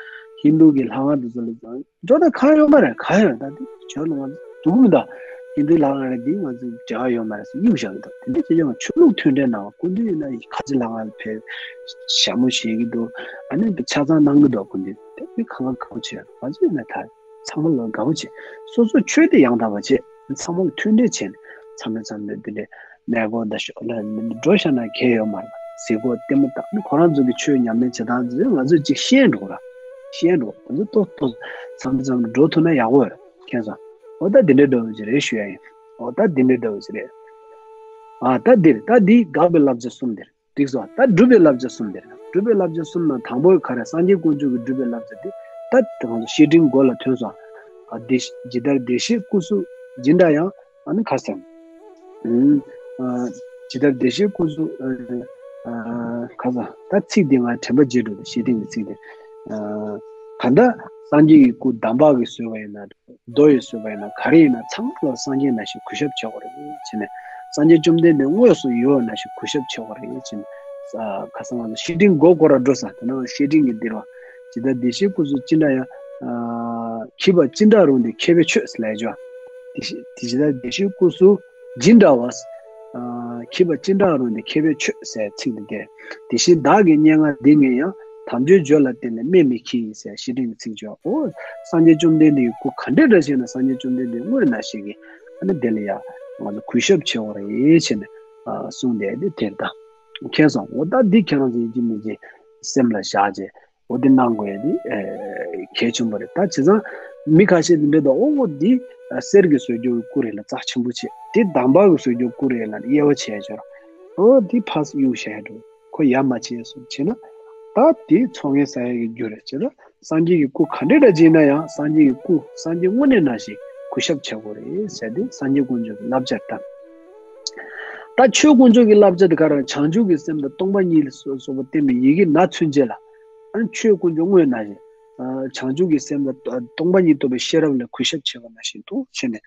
ཧིན་དུ་གི་ལྷ་ཁང་དེ་ཚོ་ལ་ཡང་འགྲོ་ད་གང་ཡོད་མ་རེད། གང་ཡོད་ད་དེ་བྱོས་ལ་ང་ཚོ་སྡུག་མི་འདུག་ཧིན་དུའི་ལྷ་ཁང་རེད། དེ་ང་ཚོ་འབྲེལ་བ་ཡོད་མ་རེད་ཟེར་གཡུག་བཞག་གི་འདུག་དེ་འདྲ་བྱེད་ཀྱང་ཆོས་ལུགས་མཐུན་འབྲེལ་གནང་བ། སྐུ་མདུན་ཡིན་ན་ཁ་ཆེ་ལྷ་ཁང་ལ་ཕེབས་ཞྭ་མོ་བཞེས་ཀྱི་འདུག་ཨ་ནི་ཆ་ཚང་གནང་གི་འདུག་སྐུ་མདུན་དེ་མི་གང་ག་དགའ་པོ་བྱེད། ང་ཚོ་ཡིན་ན་ད་ཚང་མ་ལ་དགའ་པོ་བྱེད། སོ་སོ་ཆོས་དེ་ཡང་དག་པ་བྱེད། ཚང་མ་ལ་མཐུན་འབྲེལ་བྱེད་ནས་མཚམས་རེ་མཚམས་རེ་འདི་འདྲའི་གནས་སྐོར་དང་ཞོགས་ལ་འགྲོ་བཞག་ན་གལ་ཡོད་མ་རེད། གཟིགས་སྐོར་ལྟད་མོ་ལྟ་ནི་ཁོ་རང་ཚོ་གི་ཆོས་ཉམས་ལེན་བྱེད་སྟངས་ཚོ་ང་ཚོས་ཅིག་ཤེས་འགྲོ་ར། ཤེས་འགྲོ་དེ་ཚོ་ཏོག་ཏོག་མཚམས་རེ་མཚམས་རེ་འགྲོ་ཐུབ་ན་ཡག་པོ་རེད། མཁྱེན་སོང་། འོ་ད་འདི་འདྲའི་འདྲ་བོ་ཅིག་རེད་ཞུ་ཡ་ཡིན། འོ་ད་འདི་འདྲའི་འདྲ་བོ་ཅིག་རེད། ཨ་ད་འདིར་ད་འདི་དགག་པའི་བསླབ་བྱ་གསུམ་འདིར། འགྲིག་སོང་། ད་སྒྲུབ་པའི་བསླབ་བྱ་གསུམ་འདིར། སྒྲུབ་པའི་བསླབ་བྱ་གསུམ་ནང་དང་པོའི་ག་རེ། སངས་རྒྱས་དཀོན་མཆོག་གི་སྒྲུབ་པའི་བསླབ་བྱ་འདི་ད་དེ་གང་དུ་བཤེས་སྤྲིང་མགོ་ལ་ཐོན་སོང་། ཨ་འདི་ཇི་ལྟར་བདེ་གཤེགས་སྐུ་གཟུགས་སྦྱིན་འདྲ་ཡང་། ཨ་ནི་ག་རེ་ཟེར། ཨུམ། ཨ་ཇི་ལྟར་བདེ་གཤེགས་སྐུ་གཟུགས། ཨ་ཨ་ག་རེ་ཟེར། ད་ཚིག་འདི་ང་དྲན་པ་བརྗེད་འགྲོ། བཤེས་སྤྲིང་གི་ཚིག་འདི། ཨ་གང་ལྟར་སངས་རྒྱས་ཀྱི་སྐུ་དམ་པ་གིས་བཟོས་པ་ཡིན་ན། རྡོ་ཡིས་བཟོས་པ་ཡིན་ན་ག་རེ་ཡིན་ན་ཚང་མ་ལ་སངས་རྒྱས་ནང་བཞིན་གུས་ཞབས་བྱེད་དགོས་རེད་བྱས་ནས། སངས་རྒྱས་བཅོམ་ལྡན་འདས་དངོས་སུ་ཡོད་ནང་བཞིན་གུས་ཞབས་བྱེད་དགོས་རེད་བྱས་ནས། ཨ་ཁ་སང་ང་ཚོ་བཤེས་སྤྲིང་མགོ་སྐོར་ར་འགྲོ་ས་དེ་ནང་བཤེས་སྤྲིང་གི་འདིར་བ། ཇི་ལྟར་བདེ་གཤེགས་སྐུ་གཟུགས་སྦྱིན་འདྲ་ཡང་། ཨ་འཁྱིལ་པ་ཅི་འདྲ་རུང་སྟེ་མཁས་པས་མཆོད་ཟེར་ལབ་ཡ་ཅིག་ཡོད། དེ་ཤེས་དེ་ཇི་ལྟར་བདེ་གཤེགས་སྐུ་གཟུགས་སྦྱིན་འདྲ་བ། ཨ་འཁྱིལ་པ་ཅི་འདྲ་རུང་སྟེ་མཁས་པས་མཆོད་ཟེར་ཚིག་འདི་སྟེ། དེ་བཞིན་བདག་གི་སྙན་ངག་འདི་ངས་ཡང་། དམ་ཆོས་བརྗོད་ལ་བརྟེན་ནས་སྨྲས་མི་འཁྱིལ་ཟེར་བཤེས་སྤྲིང་གི་ཚིག་བརྗོད། འོ་སངས་རྒྱས་བཅོམ་ལྡན་འདས་ཀྱི་སྐུ་ག་འདྲས་འདྲ་ཞིག་ན་སངས་རྒྱས་བཅོམ་ལྡན་འདས་དངོས་ནང་བཞིན་གྱི་ཨ་ནི་དེ་ལ་ཡང་ང་ཚོ་གུས་ཞབས་བྱེད་དགོས་རེད་བྱས་ནས་གསུངས་བསྡད་དེ་དེར་ད་མཁྱེན་སོང་། འོ་ད་འདི་ཁྱེད་རང་ཚོ་ཡིན་གཅིག་མིན་གཅིག་སེམས་ལ་བཞག་རྗེས་འོ་འདི་གནང་དགོས་ཡ་འདི་གལ་ཆེན་པོ་རེད། ད་བྱས་ཙང་མི་ཁ་ཤས་འདི་འདྲས་ད་འོ་འོ་འདི་གསེར་གྱི་བཟོ་བཅོས་ཀྱི་སྐུ་རེད་ལ་རྩ་ཆེན་པོ་བྱེད། དེ་དམ་པ་གི་བཟོ་བཅོས་སྐུ་རེད་ལ་དབྱེ་བ་ཕྱེ་ཡ་ཅིག་ཡོད་ར། འོ་འདི་ཕར་གཡུག་བཞག་ཡ་འགྲོ། ཁོ་ཡ་མ་བྱས་སོང་བྱས་ན། ད་དེ་ཚོགས་ངན་བསགས་ཡ་གི་རྒྱུ་རེད། བྱས་ན་སངས་རྒྱས་ཀྱི་སྐུ་ག་འདྲས་འདྲ་ཅིག་ཡིན་ན་ཡང་སངས་རྒྱས་ཀྱི་སྐུ་སངས་རྒྱས་དངོས་གནས་ནང་བཞིན་གུས་ཞབས་བྱེད་དགོས་རེད་ཟེར་ཏེ་སངས་རྒྱས་དཀོན་མཆོག་གི་བསླབ་བྱ་ལྟར། ད་ཆོས་དཀོན་མཆོག་གི་བསླབ་བྱ་དེ་ག་རེ། བྱང་ཆུབ་ཀྱི་སེམས་དང་སྟོང་པ་ཉིད་ལ་སོགས་པ་བསྟན་པའི་ཡི་གེ་ནང་ཚུན་ཆད་ལ། ཨ་ཆོས་དཀོན་མཆོག་དངོས་ནང་བཞིན། ཨ་བྱང་ཆུབ་ཀྱི་སེམས་དང་སྟོང་པ་ཉིད་རྟོགས་པའི་ཤེས་རབ་ལ་གུས་ཞབས་བྱེད་པ་ནང་བཞིན་དུ་བྱས་ནས།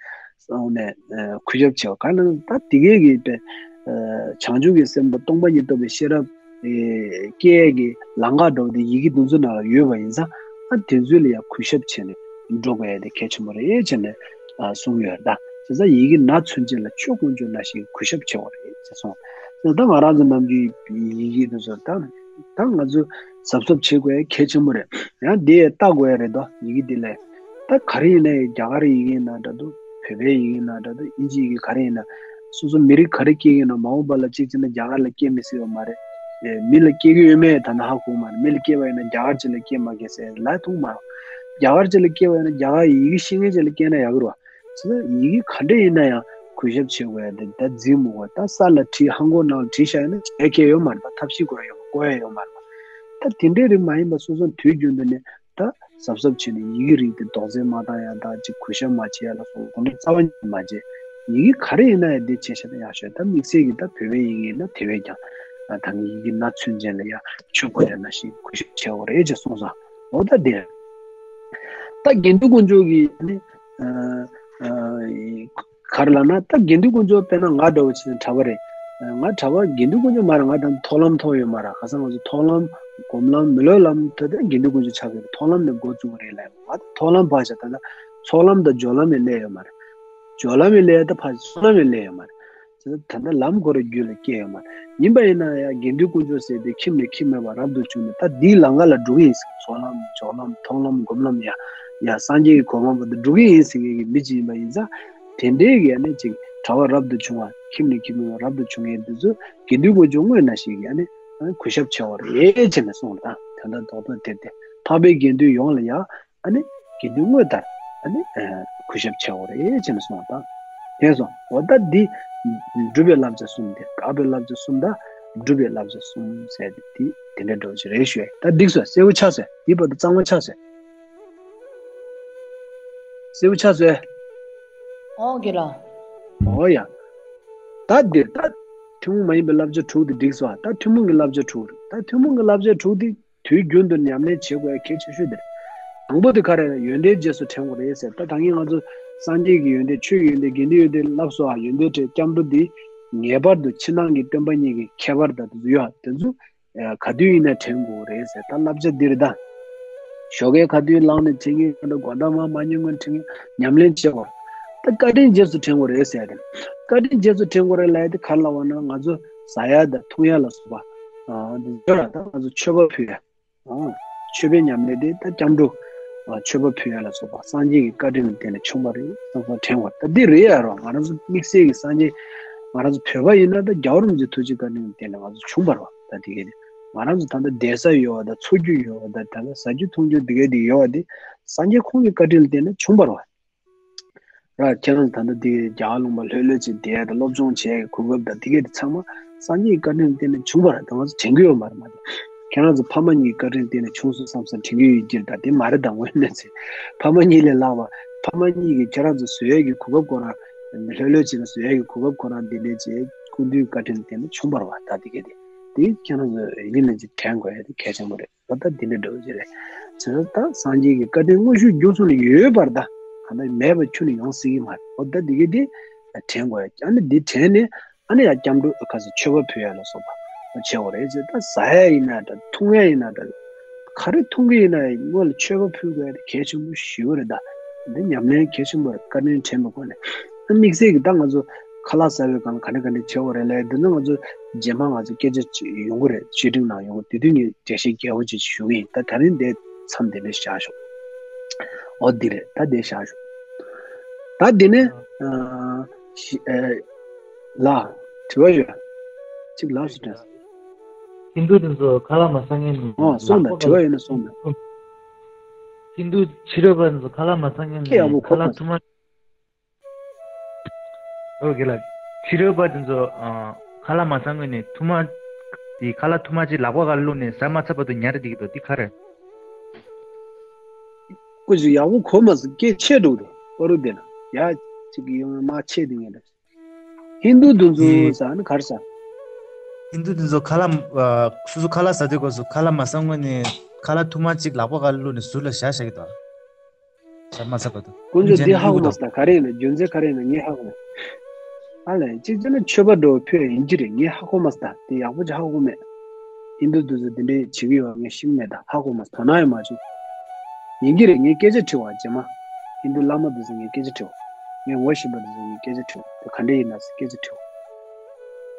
ཨ་ནས་ཨ་གུས་ཞབས་བྱེད་པ་ག་ལ་ད་དེ་གའི་གི་དེ་ཨ་བྱང་ཆུབ་ཀྱི་སེམས་དང་སྟོང་པ་ཉིད་རྟོགས་པའི་ཤེས་རབ་ཨེ་སྐྱེ་ཡས་ཀྱི་ལམ་ཁ་འདྲ་བོ་དེ་ཡི་གེ་དེ་ཚོ་ནང་ལ་ཡོད་པ་ཡིན་ཙང་། ཨ་དེ་ཚོ་ལ་ཡང་གུས་ཞབས་བྱས་ནས་འགྲོ་དགོས་ཡ་དེ་གལ་ཆེན་པོ་རེད་བྱས་ནས་ཨ་གསུངས་ཡོད་རེད། ད་བྱས་ཙང་ཡི་གེ་ནང་ཚུན་ཆད་ལ་ཆོས་དཀོན་མཆོག་ནང་བཞིན་གུས་ཞབས་བྱེད་དགོས་རེད་ཅེས་གསུངས། ད་ང་རང་ཚོ་ནམ་རྒྱུན་ཡི་གེ་དེ་ཚོ་ད་ད་ང་ཚོ་གཟབ་གཟབ་བྱེད་དགོས་ཡ་གལ་ཆེན་པོ་རེད། ཡང་དེ་ལྟ་དགོས་ཡ་རེད་དོ། ཡི་གེ་དེ་ལས་ད་ག་རེ་ཡིན་ན་ཡང་རྒྱ་གར་ཡི་གེ་ཡིན་ན་འདྲ་འདུག་བོད་པའི་ཡི་གེ་ཡིན་ན་འདྲ་འདུག་དབྱིན་ཇིའི་ཡི་གེ་ག་རེ་ཡིན་ན། སོ་སོ་མི་རིགས་ག་རེ་སྐྱེས་ཀྱི་ཡིན་ན་མ་འོངས་པ་ལ་གཅིག་བྱས་ན་རྒྱ་གར་ལ་སྐྱེ་མི་སྲིད་པ་མ་རེད། ཨེ་མི་ལ་སྐྱེ་གི་ཡོད་མེད་ད་ནི་ཧ་གོ་མ་རེད། མི་ལ་སྐྱེས་པ་ཡིན་ན་རྒྱ་གར་ཅིག་ལ་སྐྱེས་མ་སྐྱེས་ཟེར་ལབ་ཐུབ་མ་རེད། རྒྱ་གར་ཅིག་ལ་སྐྱེས་པ་ཡིན་ན་རྒྱ་གར་ཡི་གེ་ཤེས་མཁན་ཅིག་ལ་སྐྱེས་ན་ཡག་གི་རེད་བ། བྱས་ཙང་ཡི་གེ་ག་འདྲ་ཡིན་ན་ཡང་གུས་ཞབས་བྱེད་དགོས་ཡ་དེ་ད་རྫིག་མི་དགོས། ད་ས་ལ་བྲིས་ཧང་གོ་ནང་ལ་བྲིས་བཞག་ཡིན་ན་བྱས་ཁྱད་ཡོད་མ་རེད་པ། ཐབས་ཤེས་དགོས་ཡ་ཡོད་པ་བཀོལ་ཡ་ཡོད་མ་རེད་པ། ད་དེ་འདྲའི་རིགས་མ་ཡིན་པ་སོ་སོ་དུས་རྒྱུན་དུ་ནས་ད་གཟབ་གཟབ་བྱས་ནས་ཡི་གེ་རིགས་དེ་རྡོག་རྫིས་མ་བཏང་ཡ་དང་ཅིག་གུས་ཞབས་མ་བྱེད་ཡ་ལ་སོགས་དེ་འདྲའི་རྩ་བ་ཉིད་མ་བྱེད། ཡི་གེ་ག་རེ་ཡིན་ན་ཡང་དེ་བྱས་བཞག་ན་ཡག་ཤོས། ད་དམིགས་བསལ་གྱི་ད་བོད་པའི་ཡི་གེ་ཡིན་ན་དེ་བས་ཀྱང་ད་ངས་ཡི་གེ་ནང་ཚུན་ཆད་ལ་ཡ་ཆོས་དཀོན་མཆོག་ནང་བཞིན་གུས་ཞབས་བྱེད་དགོས་རེད་ཅེས་གསུངས་སོང་། འོ་ད་དེ་ད་དགེ་འདུན་དཀོན་མཆོག་གི་ནི་ཨ་ཨ་ག་རེ་ལབ་ན། ད་དགེ་འདུན་དཀོན་མཆོག་དཔེར་ན་ང་འདྲ་བོ་བྱས་ན་གྲྭ་པ་རེད། ང་གྲྭ་པ་དགེ་འདུན་དཀོན་མཆོག་མ་རེད། ང་ད་མཐོང་ལམ་མཐོང་ཡོད་མ་རེད། ཁ་སང་ང་ཚོ་མཐོང་ལམ་སྒོམ་ལམ་མི་སློབ་ལམ་ད་ལྟ་དགེ་འདུན་དཀོན་མཆོག་ཆགས་ཀྱི་རེད། མཐོང་ལམ་ནས་འགོ་བཙུགས་པ་རེད་ལབ་ཡོད། ང་ད་མཐོང་ལམ་ཕར་བཞག་ད་ལྟ་ཚོགས་ལམ་དང་སྦྱོར་ལམ་ཡང་སླེབས་ཡོད་མ་རེད། སྦྱོར་ལམ་ཡང་སླེབས་ཡ་ད་ཕར་ཚོགས་ལམ་ཡང་སླེབས་ཡོད་མ་རེད། ད་ལྟ་ལམ་ཁོ་རའི་རྒྱུད་ལ་སྐྱེས་ཡོད་མ་རེད། ཡིན་པ་ཡིན་ན་ཡང་དགེ་འདུན་དཀོན་མཆོག་ཟེར་དེ་ཁྱིམ་ནས་ཁྱིམ་མེད་པར་རབ་ཏུ་བྱུང་ནས་ད་འདིའི་ལམ་ཁ་ལ་འགྲོ་གི་ཡིན་ཟེར། ཚོགས་ལམ་སྦྱོར་ལམ་མཐོང་ལམ་སྒོམ་ལམ་ཡ་ཡ་སངས་རྒྱས་ཀྱི་གོ་འཕང་བར་དུ་འགྲོ་གི་ཡིན་ཟེར་མཁན་གྱི་མི་ཅིག་ཡིན་པ་ཡིན་ཙང་། དེ་འདྲའི་གི་ཨ་ནི་ཅིག་གྲྭ་པ་རབ་ཏུ་བྱུང་བ་ཁྱིམ་ནས་ཁྱིམ་མེད་པར་རབ་ཏུ་བྱུང་མཁན་དེ་ཚོ་དགེ་འདུན་དཀོན་མཆོག་དངོས་ནང་བཞིན་གྱི་ཨ་ནི་གུས་ཞབས་བྱེད་དགོས་རེད་ཅེས་ནས་གསུངས་པ་དང་། ད་ལྟ་རྡོག་རྡོག་དེ་དེ་འཕགས་པའི་དགེ་འདུན་ཡོངས་ལ་ཡང་ཨ་ནི་དགེ་འདུན་དངོས་ལྟར་ཨ་ནི་ཨ་གུས་ཞབས་བྱེད་དགོས་རེད་ཅེས་ནས་གསུངས་པ་དང་། དེ་སོང་། འོ་ད་འདི་སྒྲུབ་པའི་བསླབ་བྱ་གསུམ་དེ། དགག་པའི་བསླབ་བྱ་གསུམ་དང་སྒྲུབ་པའི་བསླབ་བྱ་གསུམ་ཟེར་ཏེ་འདི་དེ་འདྲའི་འགྲོ་ཞིག་རེད་ཞུ་ཡ། ད་འགྲིག་སོང་། གསལ་པོ་ཆགས་སོང་། འདི་བར་དུ་གཙང་མ་ཆགས་སོང་། གསལ་པོ་ཆགས་སོང་། ཨོ་དགེ་ལགས། ཨོ་ཡ། ད་འདིར་ད་ཐུན་མོང་མ་ཡིན་པའི་བསླབ་བྱ་དྲུག་དེ་འགྲིག་སོང་། ད་ཐུན་མོང་གི་བསླབ་བྱ་དྲུག་རེད། ད་ཐུན་མོང་གི་བསླབ་བྱ་དྲུག་དེ་དུས་རྒྱུན་དུ་ཉམས་ལེན་བྱེད་དགོས་ཡ་གལ་ཆེ་ཤོས་དེ་རེད། དང་པོ་དེ་ག་རེ་རེད། ཡོན་ཏན་རྗེས་སུ་དྲན་དགོས་རེད་ཟེར། ད་ད་གིན་ང་ཚོ་སངས་རྒྱས་ཀྱི་ཡོན་ཏན། ཆོས་ཀྱི་ཡོན་ཏན། དགེ་འདུན་ཡོན་ཏན་བསླབས་སོང་ཨ། ཡོན་ཏན་དྲན། སྐྱབས་འགྲོ་འདི་ངེས་པར་དུ་ཕྱི་ནང་གི་སྟོན་པ་གཉིས་ཀྱི་ཁྱད་པར་དང་དེ་ཚོ་ཡོད། དེ་ཚོ་ག་དུས་ཡིན་ན་དྲན་དགོས་རེད་ཟེར། ད་བསླབ་བྱ་འདིར་ད་ ཞོགས་ཀའི་ཁ་ཐུག་ལངས་ནས་དྲན་གྱི་ཡོད་ན། དགོང་དག་མར་མ་ཉལ་སྔོན་དྲན་གྱི། ཉམས་ལེན་བྱེད་དགོས། ད་བཀའ་དྲིན་རྗེས་སུ་དྲན་དགོས་རེད་ཟེར་ཏེ། བཀའ་དྲིན་རྗེས་སུ་དྲན་དགོས་རེད་ལབ་ཡ་དེ་ག་རེ་ལབ་པ་ན། ང་ཚོ་ཟ་ཡ་དང་འཐུང་ཡ་ལ་སོགས་པ། ཨ། འདི་ཚོ་ལ་ད་ང་ཚོ་མཆོད་པ་ཕུལ་ཡ། ཨ། མཆོད་པའི་ཉམས་ལེན་དེ་ད་སྐྱབས་འགྲོ། ཨ། མཆོད་པ་ཕུལ་ཡ་ལ་སོགས་པ་སངས་རྒྱས་ཀྱི་བཀའ་དྲིན་ལ་བརྟེན་ནས་བྱུང་བ་རེད་བསམ་བསམ་དྲན་དགོས། ད་འདི་རེད་ཡ་རོ། ང་རང་ཚོ་དམིགས་བསལ་གྱི་སངས་རྒྱས། ང་རང་ཚོ་བོད་པ་ཡིན་ན་ད་རྒྱལ་བ་རིན་པོ་ཆེའི་ཐུགས་རྗེ་བཀའ་དྲིན་ལ་བརྟེན་ནས་ང་ཚོ་བྱུང་བ་རེད་བ། ད་དེ་གས་དེ། ང་རང་ཚོ་ད་ལྟ་བསྡད་ས་ཡོད་བ་དང་། འཚོ་རྒྱུ་ཡོད་བ་དང་། ད་ལྟ་ཟ་རྒྱུ་འཐུང་རྒྱུ་དེ་གས་དེ་ཡོད་བ་དེ། སངས་རྒྱས་ཁོང་གི་བཀའ་དྲིན་ལ་བརྟེན་ནས་བྱུང་བ་རེད་བ། ར། ཁྱེད་རང་ད་ལྟ་འདི་རྒྱལ་བ་ལུང་པ་ལྷོད་ལྷོད་ཅིག་བསྡད་དང་། སློབ་སྦྱོང་བྱེད་ཀྱི་གོ་སྐབས་དང་དེ་གས་དེ་ཚང་མ་སངས་རྒྱས་ཀྱི་བཀའ་དྲིན་ལ་བརྟེན་ནས་བྱུང་བ་རེད། ད་ང་ཚོ་དྲན་གྱི་ཡོད་མ་རེད། མ་གཏོགས་ཁྱེད་རང་ཚོ་ཕ་མ་གཉིས་ཀྱི་བཀའ་དྲིན་ལ་བརྟེན་ནས་བྱུང་སོང་བསམ་བསམ་དྲན་གྱི་ཡོད་ཀྱི་རེད། ད་དེ་མ་རེད། ད་དངོས་གནས་ཚེ་ཕ་མ་གཉིས་ལས་ལྷག་པ། ཕ་མ་གཉིས་ཀྱིས་ཁྱེད་རང་ཚོ་བཟོ་ཡས་ཀྱི་གོ་སྐབས་ཁོ་རང་། ལྷོད་ལྷོད་ཅིག་ལ་བཟོ་ཡས་ཀྱི་གོ་སྐབས་ཁོ་རང་འདི་འདྲས་ཅིག་སྐུ་མདུན་བཀའ་དྲིན་ལ་བརྟེན་ནས་བྱུང་བ་རེད་བ། ད་དེ་གས་དེ། དེ་ཁྱེད་རང་ཚོ་ཡིན་ན་ཅིག་དྲན་དགོས་ཡ་དེ་གལ་ཆེན་པོ་རེད། ད་ལྟ་འདི་འདྲ་འདྲ་བོ་ཅིག་རེད། བྱས་ཙང་ད་སངས་རྒྱས་ཀྱི་བཀའ་དྲིན་དངོས་ཤུགས་བརྒྱུད་སོང་ནས་ཡོད་པར། ད་གང་ལྟར་མེད་པ་ཁྱོན་ནས་ཡོང་སྲིད་ཀྱི་མ་རེད། འོ། ད་འདི་གས་འདི་དྲན་དགོས་ཡ། ཨ་ནི་འདི་དྲན་ནས། ཨ་ནི་ཡང་སྐྱབས་འགྲོ་ཁ་སང་མཆོད་པ་ཕུལ་ཡ་ལ་སོགས་པ་བྱེད་དགོས་རེད། ཅེས། ད་ཟ་ཡ་ཡིན་ན་འདྲ། འཐུང་ཡ་ཡིན་ན་འདྲ། ག་རེ་འཐུང་གི་ཡིན་ན་ཡང་སྔོན་ལ་མཆོད་པ་ཕུལ་དགོས་ཡ་དེ་གལ་ཆེན་པོ་ཞེ་པོ་རེད། ད་འདི་ཉམས་ལེན་གལ་ཆེན་པོ་རེད། བཀའ་དྲིན་དྲན་པའི་སྒོ་ནས། ཨ། དམིགས་བསལ་གྱི་ད་ང་ཚོ་ཁ་ལག་ཟ་བའི་སྒང་ལ་ག་འདྲ་ག་འདྲ་བྱེད་དགོས་རེད་ལབ་ཡ་འདི་ཚོ་ང་ཚོ་རྗེས་མ་ང་ཚོ་སྐད་ཆ་ཅིག་ཡོང་གི་རེད། བཤད་སྒྲིག་ནང་ཡོང་གི། དེ་དུས་ངས་འགྲེལ་བཤད་རྒྱས་པོ་ཅིག་ཞུ་གི་ཡིན། ད་ད་རིང་འདི་མཚམས་འདི་ནས་བཞག་ཞོག། འོ། འདི་རེད། ད་འདི་བཞག་ཞོག། ད་འདི་ནས། ཨ། ཤི། ཨ། ལ། དྲི་བ་ཡོད། གཅིག་ལབ་སོང་དྲན་སོང་། ཧིན་དུ་དེ་ཚོ་ཁ་ལག་མ་ཟ་མཁན། ཨོ། སོང་ད། ལག་པ་དྲི་བ་ཡོད་ན་སོང་ད། ཧིན་དུ་ཕྱི་རབས་པ་དེ་ཚོ་ཁ་ལག་མ་ཟ་མཁན། སྐད་ཡག་པོ་ཁ་ལག་གོ་མ་ཐུར་མ། ཨོ་ཁེ་ལ། ཕྱི་རབས་པ་དེ་ཚོ། ཨ། ཁ་ལག་མ་ཟ་སྔོན་ནས་ཐུར་མ། དེ་ཁ་ལག་ཐུར་མ་ཅིག་ལག་པ་སྒང་བླུགས་ནས་ཟ་མ་ཚར་བར་དུ་ཉལ་རེ་བསྡད་ཀྱི་འདུག། དེ་ག་རེ། ཁོ་ཅིག་ཡག་པོ་གོ་མ་སོང་། སྐད་ཆད་འགྲོ་གི་འདུག། པ་རུ་བསྡད་ན་ཡ། ཅིག་ཡོང་མ་ཆད་དེ་ངས་ད། ཧིན་དུ་དེ་ཚོ་དེ་ཟ་ནི་ག་རེ་ཟ། ཧིན་དུ་དེ་ཚོ་ཁ་ལག། ཨ། སོ་སོ་ཁ་ལག་ཟ་དུས་སྐབས་སུ་ཁ་ལག་མ་ཟ་སྔོན་ནས་ཁ་ལག་ཐུར་མ་གཅིག་ལག་པ་སྒང་བླུགས་ནས་ཟུར་ལ་བཞག་བཞག་གི་འདུག། ཟ་མ་ཚར་བར་དུ། དཀོན་མཆོག། འདི་ཧ་གོ་མ་སོང་། ག་རེ་ཡིན་ན། རྒྱུ་མཚན་ག་རེ་ཡིན་ན་ངས་ཧ་གོ་མེད། ཨ་ལས། གཅིག་བྱས་ན་མཆོད་པ་འདྲ་བོ་ཕུལ་ཡིན་གྱི་རེད། ངས་ཧ་གོ་མ་སོང་། དེ་ཡག་པོ་ཅིག་ཧ་གོ་མེད། ཧིན་དུ་དེ་ཚོ་དེ་འདྲས་བྱེད་ཀྱི་ཡོད་པ་ངས་ཤེས་ཀྱི་མེད། ད་ཧ་གོ་མ་སོང་། དོ་སྣང་ཡང་མ་བྱུང་། ཡིན་གྱི་རེད། ངས་སྐད་ཆ་དྲིས་པ་རྗེས་མ། ཧིན་དུ་བླ་མ་དེ་ཚོ་ངས་སྐད་ཆ་དྲིས་པ། ངས་ངོ་ཤེས་པ་དེ་ཚོ་ངས་སྐད་ཆ་དྲིས་པ། དེ་ག་འདྲས་ཡིན་ན་ཟེར་སྐད་ཆ་དྲིས་པ།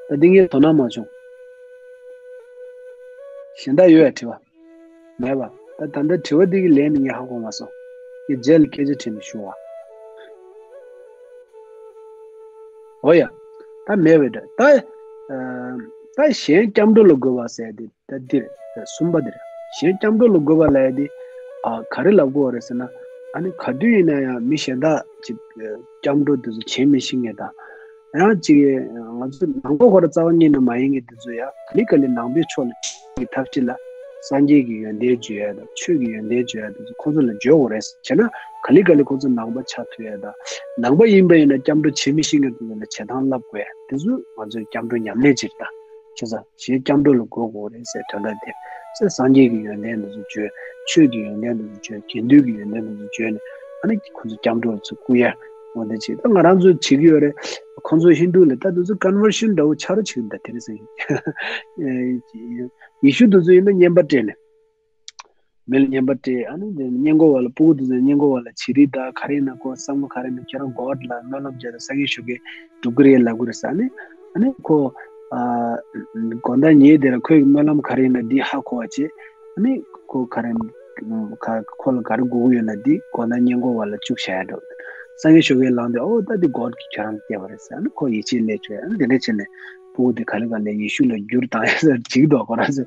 ད་འདི་ངས་དོ་སྣང་མ་བྱུང་། གཞན་དག་ཡོད་ཡ་དྲི་བ། མེད་པ། ད་ད་ལྟ་དྲི་བ་འདི་གི་ལན་ནི་ངས་ཧ་གོ་མ་སོང་། ངས་རྗེས་ལ་སྐད་ཆ་དྲིས་ནས་ཞུ་བ། འོ་ཡ། ད་མེད་པའི་འདྲ། ད། ཨ། ད་གཞན་སྐྱབས་འགྲོ་ལ་འགོད་པ་ཟེར་དེ་ད་འདི་རེད། གསུམ་པ་འདི་རེད། གཞན་སྐྱབས་འགྲོ་ལ་འགོད་པ་ལབ་ཡ་དེ། ཨ། ག་རེ་ལབ་དགོས་རེད་ཟེར་ན། ཨ་ནི་ག་དུས་ཡིན་ན་ཡང་མི་གཞན་དག་ཅིག་སྐྱབས་འགྲོ་དེ་ཚོ་བྱེད་མི་ཤེས་མཁན་དང་། ཡང་ཅིག་ང་ཚོ་ནང་པ་ཁོ་རང་རྩ་བ་ཉིད་ནས་མ་ཡིན་མཁན་དེ་ཚོ་ཡང་ག་ལེ་ག་ལེ་ནང་པའི་ཕྱོགས་ལ་ཁྲིད་ཀྱི་ཐབས་ཅིག་ལ། སངས་རྒྱས་ཀྱི་ཡོན་ཏན་བརྗོད་ཡ་དང་། ཆོས་ཀྱི་ཡོན་ཏན་བརྗོད་ཡ་དེ་ཚོ་ཁོ་ཚོ་ལ་བརྗོད་དགོས་རེད། བྱས་ན་ག་ལེ་ག་ལེ་ཁོ་ཚོ་ནང་པ་ཆགས་ཐུབ་ཡ་དང་། ནང་པ་ཡིན་པ་ཡིན་ན་སྐྱབས་འགྲོ་བྱེད་མི་ཤེས་མཁན་དེ་ཚོ་ལ་བྱེད་སྟངས་བསླབ་དགོས་ཡ། དེ་ཚོ་ང་ཚོའི་སྐྱབས་འགྲོ་ཉམས་ལེན་ཅིག་རེད་ད། བྱས་ཙང་གཞན་སྐྱབས་འགྲོ་ལ་འགོད་དགོས་རེད་ཟེར་དོན་དག་དེ། ཟེར། སངས་རྒྱས་ཀྱི་ཡོན་ཏན་དེ་ཚོ་བརྗོད། ཆོས་ཀྱི་ཡོན་ཏན་དེ་ཚོ་བརྗོད། དགེ་འདུན་གྱི་ཡོན་ཏན་དེ་ཚོ་བརྗོད་ནས། ཨ་ནི་ཁོ་ཚོ་སྐྱབས་འགྲོ་ལ་ཚུར་བཀུག་ཡ། འོ་དེ་བྱེད། ད་ང་རང་ཚོ་བྱེད་ཀྱི་ཡོད་རེད། ཁོ་ཚོ་ཧིན་དུ་ལ་ད་དེ་ཚོ་ཀོན་ཝར་ཤན་འདྲ་བོ་ཆགས་རོགས་བྱེད་ཀྱི་འདུག། དེ་རེད་ཟེར། ཡེ་ཤུ་དེ་ཚོ་ཡིན་ན་བསྙེན་པ་སྤྲད་ནས། མི་ལ་བསྙེན་པ་སྤྲད། ཨ་ནི་དེ་བསྙེན་བཀུར་བ་ལ། སྤུ་གུ་དེ་ཚོ་བསྙེན་བཀུར་བ་ལ་བྱི་རིལ་དང་ག་རེ་ཡིན་ན་ཁོ་བསམ་བློ་ག་རེ་ཡིན་ན། ཁྱེད་རང་གོཌ་ལ་སྨོན་ལམ་རྒྱག་དང་། སངས་རྒྱས་ཞུ་གི་སྒྲུབ་ཀྱི་རེད་ལབ་ཀྱི་རེད་ཟེར། ཨ་ནི། ཨ་ནི་ཁོ། ཨ། དགོང་དག་ཉལ་དེ་ལ་ཁོའི་སྨོན་ལམ་ག་རེ་ཡིན་ན་འདི་ཧ་གོ་བ་བྱས། ཨ་ནི་ཁོ་ག་རེ་ཁ་ཁོ་ལ་ག་རེ་དགོས་ཀྱི་ཡོད་ན་འདི་དགོང་དག་བསྙེན་བཀུར་བ་ལ་བཅུག་བཞག་ཡ་འགྲོ། སངས་རྒྱས་ཞུ་གི་ལངས་ཏེ། ཨོ་ད་འདི་གོཌ་གིས་ཁྱེད་རང་ལ་སྤྲད་པ་རེད་ཟེར། ཨ་ནི་ཁོ་ཡིད་ཆེས་སླེབས་བྱས། ཨ་ནི་དེ་འདྲ་བྱས་ནས་སྤུ་གུ་དེ་ག་ལེ་ག་ལེ་ཡེ་ཤུ་ལ་འགྱུར་བཏང་ཡ་ཟེར་བྱེད་ཀྱི་འདུག་ཁོ་རང་ཚོ།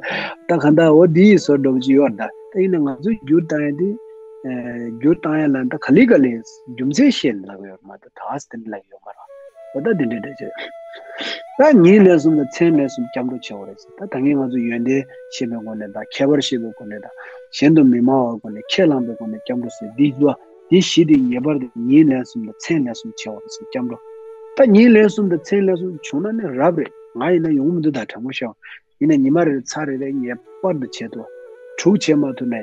ད་གང་ལྟར་འོ་འདིའི་བཟོ་འདྲ་བོ་ཅིག་ཡོད་རེད་ད། ད་ཡིན་ན་ང་ཚོས་འགྱུར་བཏང་ཡ་དེ། ཨ། འགྱུར་བཏང་ཡ་ལ་ད་ག་ལེ་ག་ལེ་རྒྱུ་མཚན་བཤད་ནས་ལབ་ཡོད་རེད་མ་གཏོགས། ད་ཟེར་ནས་ལབ་ཡོད་མ་རེད། འོ་ད་དེ་འདྲ་འདྲ་བྱས། ད་ཉིན་ལན་གསུམ་དང་མཚན་ལན་གསུམ་སྐྱབས་འགྲོ་བྱེད་དགོས་རེད་ཟེར། ད་ད་གིན་ང་ཚོ་ཡོན་ཏན་ཤེས་པའི་སྒོ་ནས་དང་། ཁྱད་པར་ཤེས་པའི་སྒོ་ནས་དང་། གཞན་དུ་མི་སྨྲ་བའི་སྒོ་ནས། ཁས་བླངས་པའི་སྒོ་ནས་སྐྱབས་འགྲོ་ཟེར། འདི་ལ། འདི་བཞི་དེ་ངེས་པར་དུ་ཉིན་ལན་གསུམ་དང་མཚན་ལན་གསུམ་བྱེད་དགོས་རེད་ཟེར། སྐྱབས་འགྲོ། ད་ཉིན་ལན་གསུམ་དང་མཚན་ལན་གསུམ་བྱུང་ན་ནི་རབ་རེད། ང་ཡིན་ན་ཡོང་གི་མི་འདུག། ད་དྲང་པོ་བཤད་པ་ཡིན་ན། ཉི་མ་རེར་ཚར་རེ་རེ་ངེས་པར་དུ་བྱེད་ཐུབ། དྲུག་བྱེད་མ་ཐུབ་ནའི་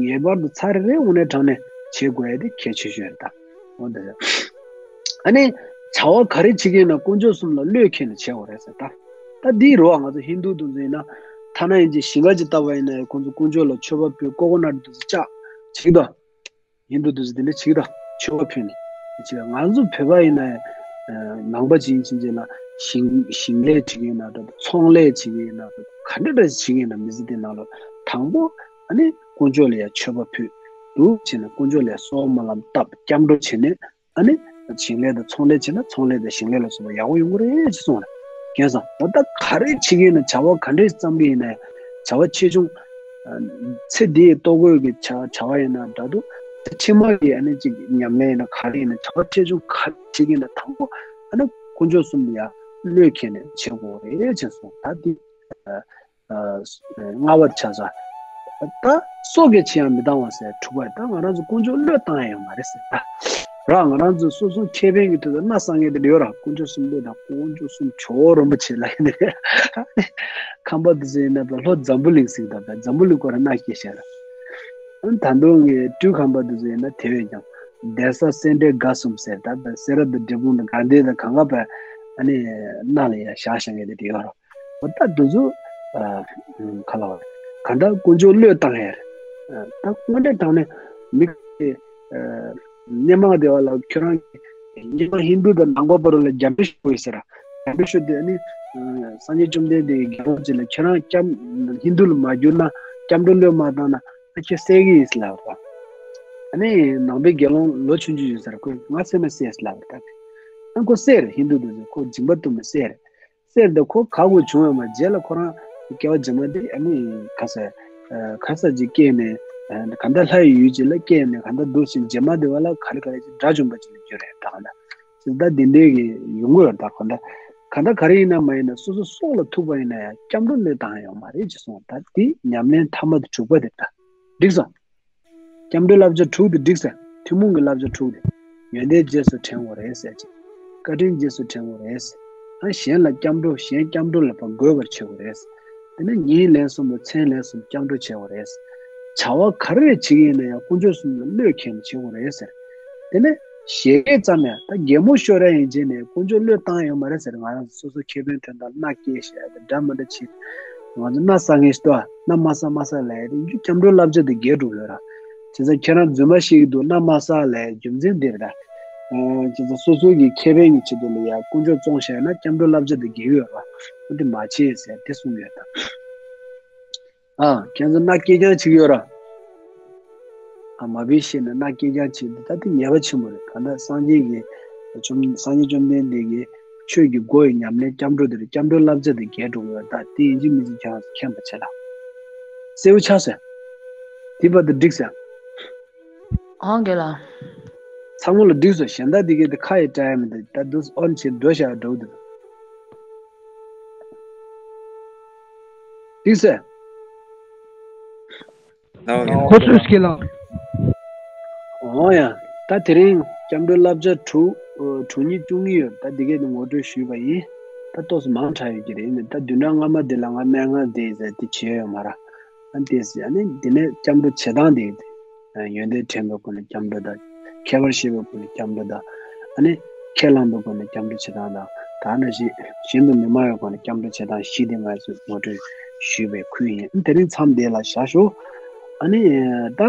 ངེས་པར་དུ་ཚར་རེ་རེ་དངོས་གནས་དྲང་གནས་བྱེད་དགོས་ཡ་དེ་གལ་ཆེ་ཤོས་རེད་ད། འོ་འདི་རེད། ཨ་ནི་བྱ་བ་ག་རེ་བྱེད་ཀྱི་ཡིན་ན་དཀོན་མཆོག་གསུམ་ལ་བློས་འཁེལ་ནས་བྱེད་དགོས་རེད་ཟེར་ད། ད་འདི་རུ་བ་ང་ཚོ་ཧིན་དུ་དེ་ཚོ་ཡིན་ན། ཐ་ན་ཡིན་གྱི་ཞིང་ཁ་ཅིག་བཏབ་པ་ཡིན་ན་ཁོང་ཚོ་དཀོན་མཆོག་ལ་མཆོད་པ་ཕུལ། ཀོ་ཀོ་ནཊ་དེ་ཚོ་བཅག་བྱེད་ཀྱི་འདུག་ཧིན་དུ་དེ་ཚོ་དེ་འདྲ་བྱེད་ཀྱི་འདུག་མཆོད་པ་ཕུལ་ནས་བྱེད། ང་ཚོ་བོད་པ་ཡིན་ན་ནང་པ་ཅིག་ཡིན་ཕྱིན་ཆད་ལ་ཞིང་ཞིང་ལས་བྱེད་ཀྱི་ཡིན་ན་འདྲ་འདུག་ཚོང་ལས་བྱེད་ཀྱི་ཡིན་ན་འདྲ་འདུག་ག་འདྲ་འདྲ་བྱེད་ཀྱི་ཡིན་ན་མི་ཚེ་འདི་ནང་ལ་དང་པོ་ཨ་ནི་དཀོན་མཆོག་ལ་ཡ་མཆོད་པ་ཕུལ་འདུག་བྱས་ནས་དཀོན་མཆོག་ལ་ཡ་གསོལ་བ་སྨོན་ལམ་བཏབ་སྐྱབས་འགྲོ་བྱས་ནས། ཨ་ནི། ཞིང་ལས་དང་ཚོང་ལས་བྱས་ན་ཚོང་ལས་དང་ཞིང་ལས་ལ་སོགས་པ་ཡག་པོ་ཡོང་གི་རེད་ཅེས་གསུངས་རེད། རྒན་ས། ད་ལྟ་ག་རེ་བྱེད་ཀྱི་ཡིན་ན་བྱ་བ་ག་འདྲས་བརྩམས་པ་ཡིན་ན་ཡང་བྱ་བ་ཆེ་ཆུང་། ཚེ་འདིའི་ལྟོ་གོས་ཀྱི་བྱ་བྱ་བ་ཡིན་ན་འདྲ་འདུག་ཚེ་ཕྱི་མ་གི་ཨ་ནི་ཅིག་ཉམས་ལེན་ཡིན་ན་ག་རེ་ཡིན་ན་བྱ་བ་ཆེ་ཆུང་ག་རེ་བྱེད་ཀྱི་ཡིན་ན་དང་པོ་ཨ་ནི་དཀོན་མཆོག་གསུམ་ལ་ཡ་བློས་འཁེལ་ནས་བྱེད་དགོས་རེད་ཅེས་གསུངས། ད་འདི། ལྔ་པར་ཆགས་ས། ད་སྲོག་གི་ཕྱིར་ཡང་མི་བཏང་བ་ཟེར་དྲུག་པར། ད་ང་རང་ཚོ་དཀོན་མཆོག་བློས་བཏང་ཡ་ཡོད་མ་རེད་ཟེར་ད། ར་ང་རང་ཚོ་སོ་སོ་ཁེ་ཕན་གྱི་དོན་དུ་མནའ་བསགས་མཁན་དེ་འདྲ་ཡོད་ར། དཀོན་མཆོག་གསུམ་བློས་བཏང་། དཀོན་མཆོག་གསུམ་ཇོ་བོ་རིན་པོ་ཆེ་ལབ་ཡ་དེ་རེད། ཁམས་པ་དེ་ཚོ་ཡིན་ན་ད་ལྷོ་འཛམ་བུ་གླིང་ཟེར་གི་འདུག་ད་འཛམ་བུ་གླིང་སྐོར་ལ་མནའ་སྐྱེལ་བཞག་ར། ད་དུང་ངའི་སྤྲུལ་ཁམས་པ་དེ་ཚོ་ཡིན་ན་དེ་བས་ཀྱང་། གདན་ས་སེ་འབྲས་དགའ་གསུམ་ཟེར་ད་ད་སེ་ར་དང་འབྲས་སྤུངས་དང་དགའ་ལྡན་དང་གང་ག་པ་ཨ་ནི་མནའ་ལ་ཡ་བཞག་བཞག་མཁན་དེ་འདྲ་ཡོད་ར། འོ་ད་དེ་ཚོ་ཨ་ག་ལ་བ་ག་ད་དཀོན་མཆོག་བློས་བཏང་ཡ་རེད། ད་དངོས་འབྲེལ་དྲང་གནས་མི་གི་སྔོན་མ་དེ་བ་ལ་ཁྱོད་རང་གི་སྔོན་མ་ཧིན་དུ་དང་ནང་པ་བར་ལ་རྒྱབ་འདྲེ་ཤོར་ཡོད་ཟེར། རྒྱབ་འདྲེ་ཤོར་དེ་ནི་སངས་རྒྱས་བཅོམ་ལྡན་འདས་ཀྱི་དགེ་སློང་ཅིག་ལ་ཁྱོད་རང་སྐྱབས་ཧིན་དུ་ལ་མ་གྱུར་ན་སྐྱབས་འགྲོ་བློས་མ་བཏང་ན་ཁྱོད་བསད་གི་ཡིན་ཟེར་ལབ་པ། ཨ་ནི་ནང་པའི་དགེ་སློང་ལོ་ཆུང་ཆུང་ཡོད་ཟེར། ཁོས་ང་བསད་ན་བསད་ཟེར་ལབ་པ། ཨ་ཁོ་བསད་རེད། ཧིན་དུ་དེ་ཚོས་ཁོ་སྦྱིན་པ་བཏུབ་ནས་བསད་རེད། བསད་འདི་ཁོ་ག་དགོས་བྱུང་ཡོད་མ་རེད། རྗེས་ལ་ཁོ་རང་སྐྱེ་བ་རྗེས་མ་དེ་ཨ་ནི་ག་ས་ག་ས་ཅིག་སྐྱེས་ནས་ག་འདྲ་ལྷ་ཡི་ཡུལ་ཅིག་ལ་སྐྱེས་ནས་ག་འདྲ་འདུག་ཟེར་རྗེས་མ་དེ་བ་ལ་ག་རེ་ག་རེ་ཅིག་དགྲ་བཅོམ་པ་ཅིག་ལ་གྱུར་རེད་ད་ག་འདྲ་ཟེར་ད་དེ་འདྲའི་གི་ཡོང་གི་ཡོད་ད་ག་འདྲ་ག་འདྲ་ག་རེ་ཡིན་ན་མ་ཡིན་ན་སོ་སོ་སྲོག་ལ་ཐུག་པ་ཡིན་ན་ཡང་སྐྱབས་འགྲོ་བློས་བཏང་ཡོད་མ་རེད་ཅེས་གསུངས། ད་དེ་ཉམས་ལེན་ཐ་མ་དེ་དྲུག་པ་དེ་ད་འགྲིག་སོང་། སྐྱབས་འགྲོའི་བསླབ་བྱ་དྲུག་དེ་འགྲིག་ཟེར། ཐུན་མོང་གི་བསླབ་བྱ་དྲུག་དེ། ཡོན་ཏན་རྗེས་སུ་དྲན་དགོས་རེད་ཟེར་གྱི། བཀའ་དྲིན་རྗེས་སུ་དྲན་དགོས་རེད་ཟེར། ཨ་གཞན་ལ་སྐྱབས་འགྲོ་གཞན་སྐྱབས་འགྲོ་ལ་ཕར་འགོད་པར་བྱེད་དགོས་རེད་ཟེར། དེ་ནས་ཉིན་ལན་གསུམ་དང་མཚན་ལན་གསུམ་སྐྱབས་འགྲོ་བྱེད་དགོས་རེད་ཟེར། བྱ་བ་ག་རེ་བྱེད་ཀྱི་ཡིན་ན་ཡང་དཀོན་མཆོག་གསུམ་ལ་བློས་འཁེལ་ནས་བྱེད་དགོས་རེད་ཟེར། དེ་ནས་བཞད་གད་ཙམ་ཡང་ད་གད་མོ་ཤོར་ཡ་ཡིན་ཅེས་ནས་དཀོན་མཆོག་བློས་བཏང་ཡོད་མ་རེད་ཟེར། ང་རང་ཚོ་སོ་སོ་ཁེ་ཕན་དོན་དག་མནའ་སྐྱེལ་བཞག་ཡ་དེ་འདྲ་མི་འདྲ་བྱེད། ང་ཚོ་མནའ་བསགས་ངེས་ཤིག་ཏོ། མནའ་མ་བསགས་མ་བསགས་ལབ་ཡ་དེ་སྐྱབས་འགྲོའི་བསླབ་བྱ་དེ་འགལ་འགྲོ་གི་ཡོད་ར། བྱས་ཙང་ཁྱེད་རང་རྫུན་མ་བཤད་ཀྱི་འདུག་མནའ་མ་བསགས་ལབ་ཡ་རྒྱུ་མཚན་འདི་རེད་ད། བྱས་ཙང་སོ་སོ་གི་ཁེ་ཕན་གྱི་ཆེད་དུ་ལ་ཡ་དཀོན་མཆོག་བཙོང་བཞག་ན་སྐྱབས་འགྲོའི་བསླབ་བྱ་དེ་འགལ་གྱི་ཡོད་ར། འོ་དེ་མ་བྱེད་ཟེར་དེ་གསུངས་ཡོད་ད། ཨ་ཁྱེད་ཚོ་མནའ་སྐྱེལ་རྐྱང་བྱེད་ཀྱི་ཡོད་ར། ཨ་མ་བི་ཤེས་ནས་མནའ་སྐྱེལ་རྐྱང་བྱེད་འདི་ད་དེ་ཉེས་པ་ཆེན་པོ་རེད། གང་ལྟར་སངས་རྒྱས་ཀྱི་བཅོམ་སངས་རྒྱས་བཅོམ་ལྡན་འདས་ཀྱི་ཆོས་ཀྱི་སྒོ་ཡི་ཉམས་ལེན་སྐྱབས་འགྲོ་དེ་རེད། སྐྱབས་འགྲོའི་བསླབ་བྱ་དེ་འགལ་འགྲོ་གི་ཡོད་ད། དེ་ཡིན་གཅིག་མིན་གཅིག་ཁྱེད་རང་ཚོ་མཁྱེན་པ་བྱེད་ལ། གསལ་པོ་ཆགས་སོང་། དེ་བར་དུ་འགྲིག་སོང་། ཨང་རྒན་ལགས། ཚང་མ་ལ་འགྲིག་སོང་། གཞན་དག་དེ་གའི་དེ་ཁ་ཡི་བཀྲ་ཡ་མི་འདུག་ད་དུ་ཨོན་བྱེད་འགྲོ་བཞག་འགྲོ་འདུག་འགྲིག་སོང་། ཁོ་ཚོས་སྐྱེ་ལ། འོ་ཡ། ད་དེ་རིང་སྐྱབས་འགྲོའི་བསླབ་བྱ་དྲུག་དྲུག་གཉིས་བཅུ་གཉིས་ཡོད། ད་འདི་གས་དེ་ངོ་སྤྲོད་ཞུས་པ་ཡིན། ད་ཏོག་ཙམ་མང་དྲགས་ཡོད་ཀྱི་རེད། ཡིན་ནའི་ད་བདུན་ཕྲག་སྔ་མ་འདི་ལ་ང་སྨན་ཁང་བསྡད་ཟེར་དེ་བྱས་ཡོད་མ་ར། ཨ་འདི་ཟེར་ཨ་ནི་འདི་ནས་སྐྱབས་འགྲོ་བྱེད་སྟངས་དེ་ཡོན་ཏན་དྲན་པའི་སྒོ་ནས་སྐྱབས་འགྲོ་དང་། ཁྱད་པར་ཤེས་པའི་སྒོ་ནས་སྐྱབས་འགྲོ་དང་། ཨ་ནི་ཁས་བླངས་པའི་སྒོ་ནས་སྐྱབས་འགྲོ་བྱེད་སྟངས་དང་། ད་ནང་བཞིན་གཞན་དུ་མི་སྨྲ་བའི་སྒོ་ནས་སྐྱབས་འགྲོ་བྱེད་སྟངས་བཞི་དེ་ང་ཚོས་ངོ་སྤྲོད་ཞུས་པའི་ཁུལ་ཡིན། དེ་རིང་མཚམས་འདི་ལ་བཞག་ཞུ། ཨ་ནི་ད་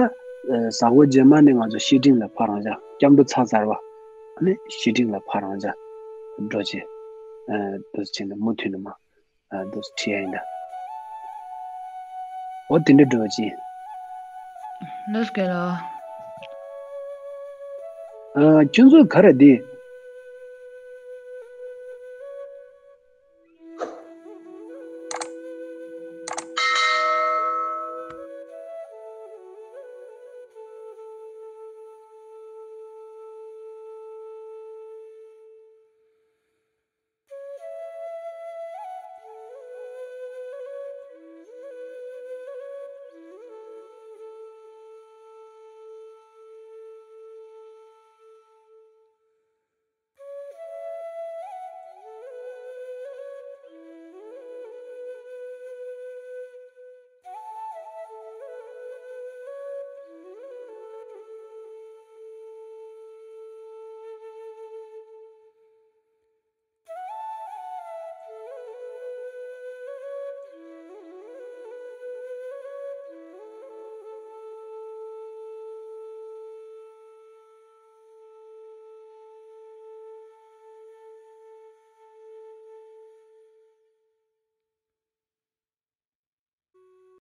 གཟའ་འཁོར་རྗེས་མ་ནས་ང་ཚོ་བཤེས་སྤྲིང་ལ་ཕར་རང་འཇགས། སྐྱབས་འགྲོ་ཚར་ཚར་བ། ཨ་ནི་བཤེས་སྤྲིང་ལ་ཕར་རང་འཇགས་འགྲོ་བྱེད། འདུག་བྱས་ནས་མུ་མཐུད་ནས་མ། ཨ་འདུག་བྲིས་ཡ་ཡིན་ད། འོ་དེ་འདྲ་འགྲོ་བ་ཅིག་ཡིན། ལགས་སོ་རྒན་ལགས། ཨ་ཁྱོད་ཚོ་ག་རེ་འདི།